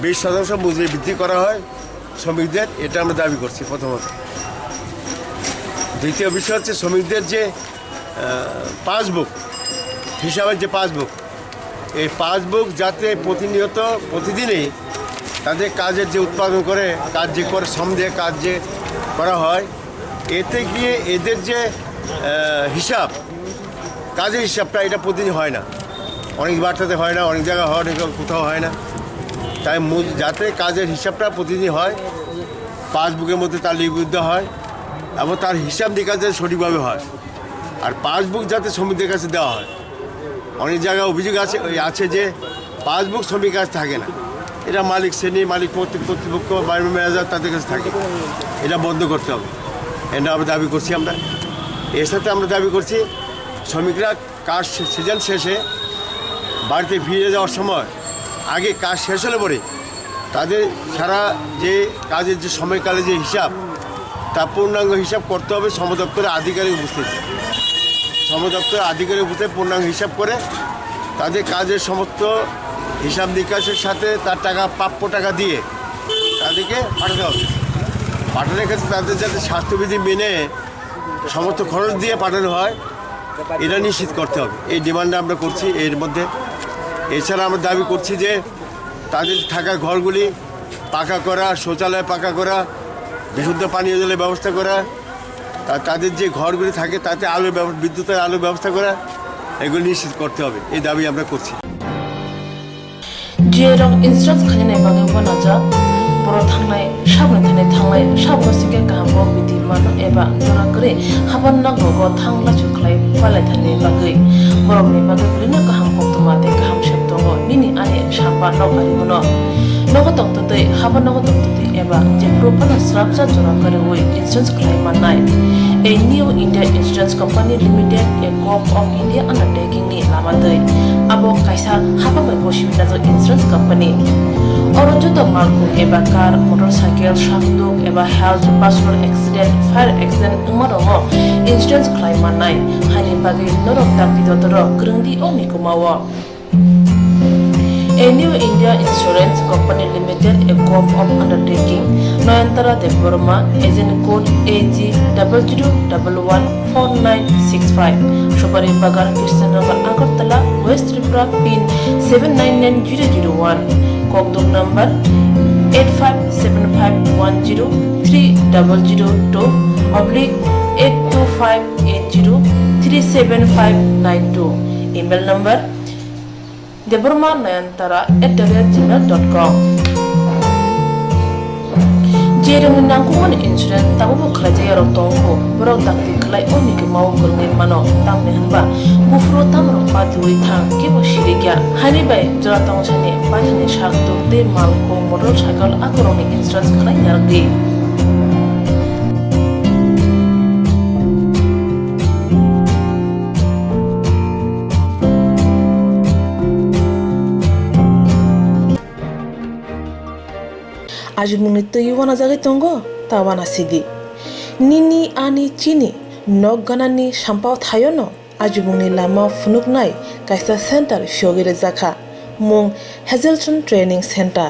বিশ শতাংশ মজুরি বৃদ্ধি করা হয় শ্রমিকদের, এটা আমরা দাবি করছি প্রথমত। দ্বিতীয় বিষয় হচ্ছে শ্রমিকদের যে, আহ, পাসবুক, হিসাবের যে পাসবুক, এই পাসবুক যাতে প্রতিনিয়ত, প্রতিদিনই তাদের কাজের যে উৎপাদন করে, কাজ যে করে, শ্রম দিয়ে কাজ যে করা হয়, এতে গিয়ে এদের যে, আহ, হিসাব, কাজের হিসাবটা এটা প্রতিদিন হয় না, অনেক বার্তাতে হয় না, অনেক জায়গায় হয়, অনেক কোথাও হয় না। তাই মূল যাতে কাজের হিসাবটা প্রতিদিন হয়, পাসবুকের মধ্যে তার লিপিবদ্ধ হয় এবং তার হিসাব নিকাশ যাতে সঠিকভাবে হয়, আর পাসবুক যাতে শ্রমিকদের কাছে দেওয়া হয়। অনেক জায়গায় অভিযোগ আছে, ওই আছে যে পাসবুক শ্রমিক কাছে থাকে না, এটা মালিক শ্রেণী, মালিক কর্তৃ-, কর্তৃপক্ষ, বাড়ির ম্যানেজার তাদের কাছে থাকে। এটা বন্ধ করতে হবে, এটা আমরা দাবি করছি। আমরা এর সাথে আমরা দাবি করছি শ্রমিকরা কাজ সে-, সিজন শেষে বাড়িতে ফিরে যাওয়ার সময় আগে কাজ শেষ হলে পরে তাদের সারা যে কাজের যে সময়কালে যে হিসাব, তা পূর্ণাঙ্গ হিসাব করতে হবে শ্রম দপ্তরের আধিকারিক উপস্থিত। শ্রম দপ্তরের আধিকারিক উপস্থিত পূর্ণাঙ্গ হিসাব করে তাদের কাজের সমস্ত হিসাব নিকাশের সাথে তার টাকা, প্রাপ্য টাকা দিয়ে তাদেরকে পাঠাতে হবে। পাঠানোর ক্ষেত্রে তাদের যাতে স্বাস্থ্যবিধি মেনে সমস্ত খরচ দিয়ে পাঠানো হয়, এটা নিশ্চিত করতে হবে। এই ডিমান্ড আমরা করছি এর মধ্যে। এছাড়া আমরা দাবি করছি যে তাদের থাকা ঘরগুলি পাকা করা, শৌচালয় পাকা করা, বিশুদ্ধ পানীয় জলের ব্যবস্থা করা, আর তাদের যে ঘরগুলি থাকে তাতে আলোর ব্যব-, বিদ্যুতের আলোর ব্যবস্থা করা, এগুলো নিশ্চিত করতে হবে, এই দাবি আমরা করছি। G A rok insurance khainani bagwi uanajak, borok thangnai sabni thani thangnai sabno sikhe kaham bo bidi mano eba jora kwrwi haban nok rogo thang lachu khlai palai thani bagwi. Borokni bagwi bwrwino kaham koktwma tei kaham sep tongo nini ani samba nok ari uno. Nogo tongtwtwi, haban nogo tongtwtwi eba jephuru phano srapsa jora kwrwi insurance khlai mannai. A New India Insurance Company Limited, a Govt of India undertaking ni lama twi. Abo kaisa hapang bai gosi najak insurance company. Oro joto malkhung eba car, motorcycle, sakduk eba health, personal accident, fire accident wngma rokno insurance khlai mannai. Haini bagwi norok dakti dotoro kwrwng di o mikuma o. A New India Insurance Company Limited, a Govt of undertaking, Nayantara Debbarma, agent code A G double zero double one four nine six five, Subari Bagan, Krishnanagar, Agartala, West Tripura, pin seven nine nine zero zero one, Kokduk number eight five seven five one zero three double zero two oblique eight two five eight zero three seven five nine two, email number Debbarma Nayantara at the rate gmail dot com. Je rwngni nangkukmani insurance tabukbo khlaijak yarok tongo, borok dakti khlai o mikima o kwrwngwi mano, tamni hwnba buphuru tamrok patiui thang kebo sirikya. Haini bai jora tongthani paithani sak tuk tei malkhung motorcycle akorokni insurance khlai narwkdi. Ajimungni twi uanajagwi tongo, ta uanasidi. Nini, ani, chini nok ganani sampao thaiono ajimungni lama phunuknai kaisa center phiyogwi rwjakha, mung Hazelton Training Center.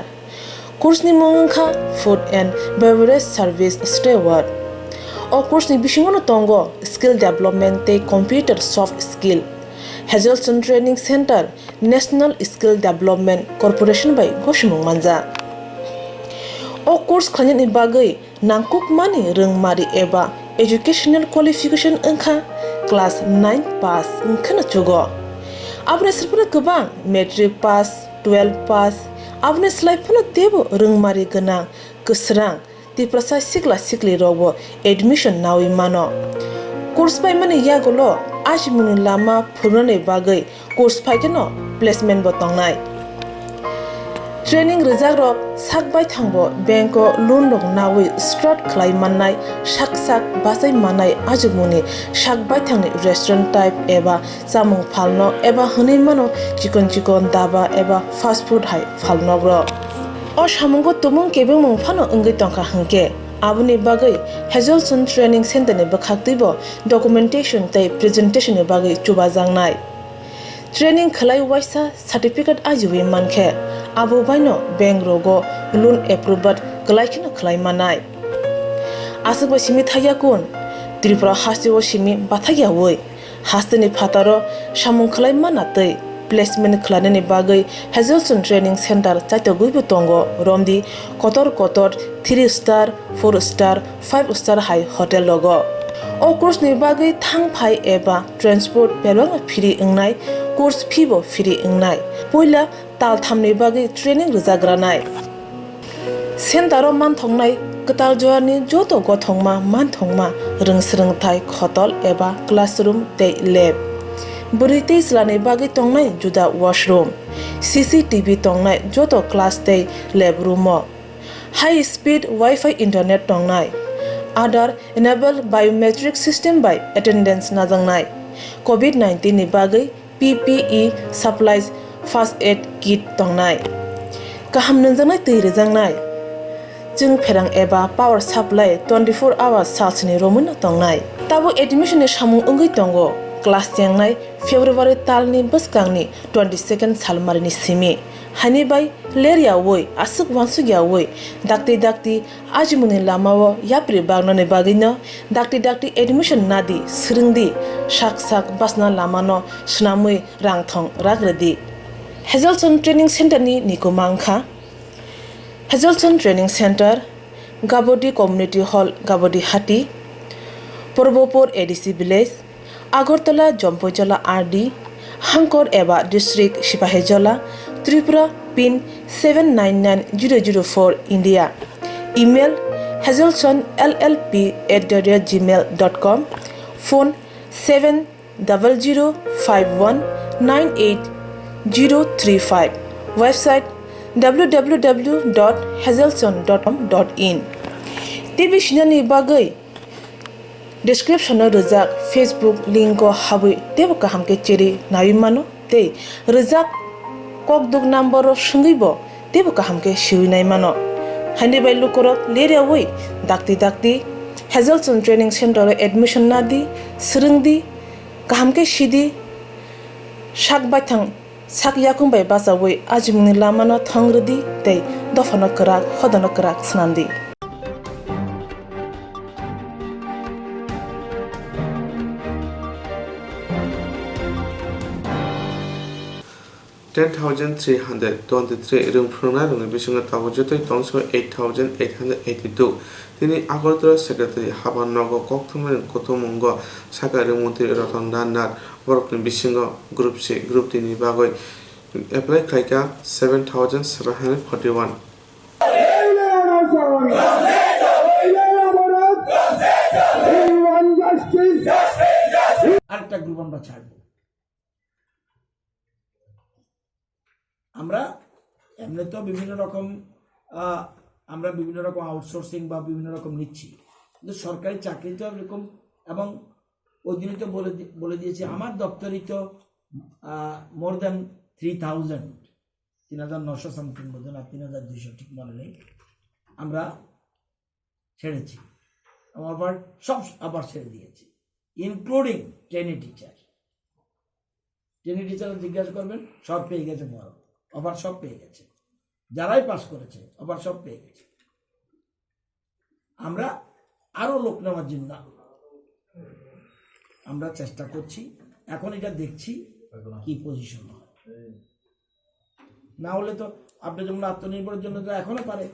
Course ni mung wngkha Food and Beverage Service Steward. O course ni bisingo no tongo skill development tei computer soft skill. Hazelton Training Center National Skill Development Corporation bai gosimung manjak. O course khlainani bagwi nangkukmani rwngmari eba educational qualification wngkha class nine pass wngkheno chugo. Aboni srwngphano kwbang matric pass, twelve pass, aboni slai phano teibo rwngmari gwnang kwsrang Tiprasa sikla sikli rokbo admission nawi mano. Course paimani yagulo ajimungni lama phunuknani bagwi course phaikheno placement bo tongnai. Training rwjakrok sak baithangbo bank o loan rok nawi start khlai mannai, sak sak bachai mannai ajimungni sak baithangni restaurant type eba chamung phalnok eba hwnwi mano chikon chikon daba eba fast food hai phalnokrok. O samungo tumung kebengmung phano wngwi tongkha hwnkhe, aboni bagwi Hazelton Training Center ni bwkhaktwibo documentation tei presentation ni bagwi chubajaknai. Training khlai waisa certificate ajiwi mankhe, abo baino bank rogo loan approval kwlai kheno khlai manai. Aswkbo simi thaiya kun, Tripura hasteo simi bathakyawi. Hasteni phataro samung khlai mana tei placement khlainani bagwi Hazelton Training Center chaitogwibo tongo, romdi kotor kotor three star, four star, five star hai hotel rogo. O course ni bagwi thang phai eba transport bebakno free wngnai, course fee bo free wngnai. Puila tal thamni bagwi training rwjagranai. Center o manthoknai kwtal jorani joto gothokma manthokma rwng swrwngthai khotol eba classroom tei lab. Bwrwi tei chwlani bagwi tongnai juda washroom, C C T V tongnai joto class tei lab room o. High speed Wi-Fi internet tongnai. Aadhaar enabled biometric system bai attendance najaknai. Covid nineteen ni bagwi P P E supplies, first aid kit tongnai. Kaham nungjaknai twi rwjaknai. Chwng pherang eba power supply twenty four hours salsni romwino tongnai. Tabuk admission ni samung wngwi tongo. Class chengnai February talni bwskangni twenty second salmarini simi. Haini bai ler yawi, aswk wansuk yawi, dakti dakti ajimungni lamao yapri bagnani bagwino dakti dakti admission nadi, swrwngdi, sak sak bachna lamano swnamwi rang thong ragrwdi. Hazelton Training Center ni nikuma wngkha. Hazelton Training Center, Gabodi Community Hall, Gabodi Hati, Purbopur A D C Village, Agartala, Jompoijola R D, Hangkor eba District Sipahijola, Tripura, pin seven nine nine zero zero four, India. Email: hazelson L L P at the rate gmail dot com. Phone: seven double zero five one nine eight zero three five. Website: W W W dot hazelson dot com dot in. T V sinani bagwi description-o rwjak Facebook link-o habwi teibo kaham khe cherwi naiwi mano tei rwjak kokduk number-o swngwibo teibo kaham khe siwi nai mano. Haini bai lukurok leriawi dakti dakti Hazelson Training Center-o admission nadi, swrwngdi, kaham khe sidi, sak baithang sak yakung bai bachaui ajimungni lamano thang rwdi tei dophano kwrak, hodano kwrak swnamdi. Ten thousand three hundred twenty-three rwng phwrwngnairokni bisingo tabuk jotoi tongso eight thousand eight hundred eighty-two. Tini Agartala Secretary habar nogo kokthumnairokni kuthummungo sakha rwngmantri Ratan Lal Nath. Borokni bisingo Group C, Group D ni bagwi apply khlaikha seven thousand seven hundred forty-one. আরেকটা গ্রুপ আমরা ছাড়বো। আমরা এমনি তো বিভিন্ন রকম, আহ, আমরা বিভিন্ন রকম আউটসোর্সিং বা বিভিন্ন রকম নিচ্ছি, কিন্তু সরকারি চাকরি তো এরকম। এবং ওই দিনই তো বলে দি-, বলে দিয়েছি, আমার দপ্তরই তো মোর দেন থ্রি থাউজেন্ড, তিন হাজার নশো সামথিং বোধ হয়, না তিন হাজার দুইশো, ঠিক মনে নেই, আমরা ছেড়েছি। এবং আবার সব আবার ছেড়ে দিয়েছি, including trainee teacher. Trainee teacher জিজ্ঞাসা করবেন, সব পেয়ে গেছে ফর্ম, অফার সব পেয়ে গেছে। যারাই পাস করেছে, অফার সব পেয়ে গেছে। আমরা আরো লোক নেওয়ার জন্য আমরা চেষ্টা করছি। এখন এটা দেখছি কি পজিশন হয়। না হলে তো আপনি যেমন আত্মনির্ভরের জন্য তো এখনো পারে,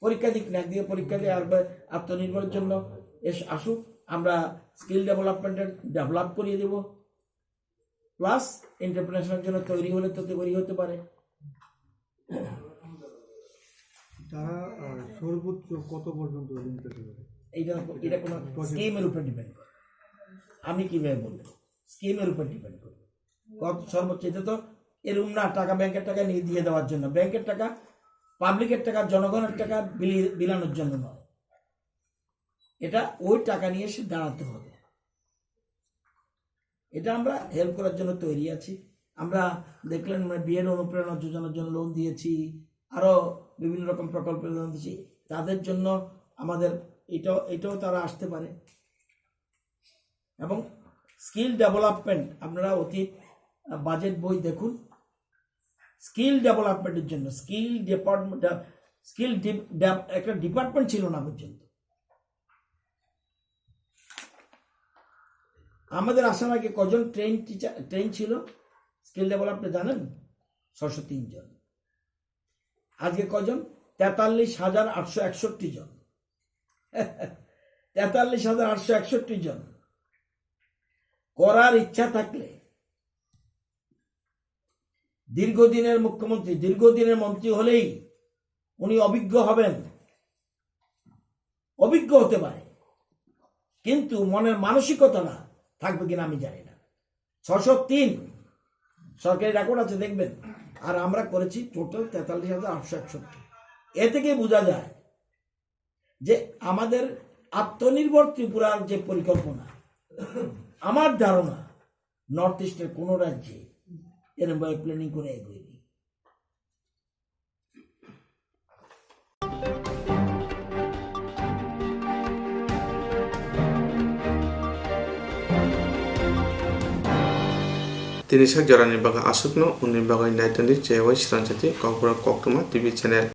পরীক্ষা দিক না দিয়ে পরীক্ষা দিয়ে আর আত্মনির্ভরের জন্য এস-, আসুক, আমরা স্কিল ডেভেলপমেন্টের ডেভেলপ করিয়ে দেব, প্লাস এন্টারপ্রেনার্সের জন্য তৈরি হলে তো তৈরি হতে পারে। তারা, আহ, সর্বোচ্চ কত পর্যন্ত ঋণ পেতে পারে? এইটা, এটা কোনো প্রজেক্ট স্কিমের উপরে ডিপেন্ড করে। আমি কিভাবে বলবো? স্কিমের উপর ডিপেন্ড করে। কত সর্বোচ্চ, এটা তো এরকম না, টাকা ব্যাংকের টাকা নিয়ে দিয়ে দেওয়ার জন্য। ব্যাংকের টাকা, পাবলিকের টাকা, জনগণের টাকা বিলি-, বিলানোর জন্য নয়। এটা ওই টাকা নিয়ে এসে দাঁড়াতে হবে। এটা আমরা হেল্প করার জন্য তৈরি আছি। আমরা দেখলেন, আমরা বিএড অনুপ্রেরণা যোজনার জন্য লোন দিয়েছি, আরো বিভিন্ন রকম প্রকল্পের লোন দিয়েছি। তাদের জন্য আমাদের এটা, এটাও তারা আসতে পারে। এবং স্কিল ডেভেলপমেন্ট, আপনারা অতীত, আহ, বাজেট বই দেখুন, স্কিল ডেভেলপমেন্টের জন্য skill department, skill deep-, Dave-, একটা ডিপার্টমেন্ট ছিল না পর্যন্ত। আমাদের আসার আগে কজন ট্রেন টিচার, ট্রেন ছিল স্কিল ডেভেলপমেন্ট জানেন? ছশো তিন জন। আজকে কজন? তেতাল্লিশ হাজার আটশো একষট্টি জন। তেতাল্লিশ হাজার আটশো একষট্টি জন। করার ইচ্ছা থাকলে, দীর্ঘদিনের মুখ্যমন্ত্রী, দীর্ঘদিনের মন্ত্রী হলেই উনি অভিজ্ঞ হবেন, অভিজ্ঞ হতে পারে, কিন্তু মনের মানসিকতা না থাকবে কিনা আমি জানি না। ছশো তিন সরকারি রেকর্ড আছে, দেখবেন। আর আমরা করেছি টোটাল তেতাল্লিশ হাজার আটশো একষট্টি। এ থেকে বোঝা যায় যে আমাদের আত্মনির্ভর ত্রিপুরার যে পরিকল্পনা, আমার ধারণা নর্থ ইস্টের কোনো রাজ্যে এরমভাবে প্ল্যানিং করে এগোয়নি। Tini sak jorani bagwi aswkno, hwnwi bagwi naitoni chewai sranjati Kokborok Koktwma T V channel.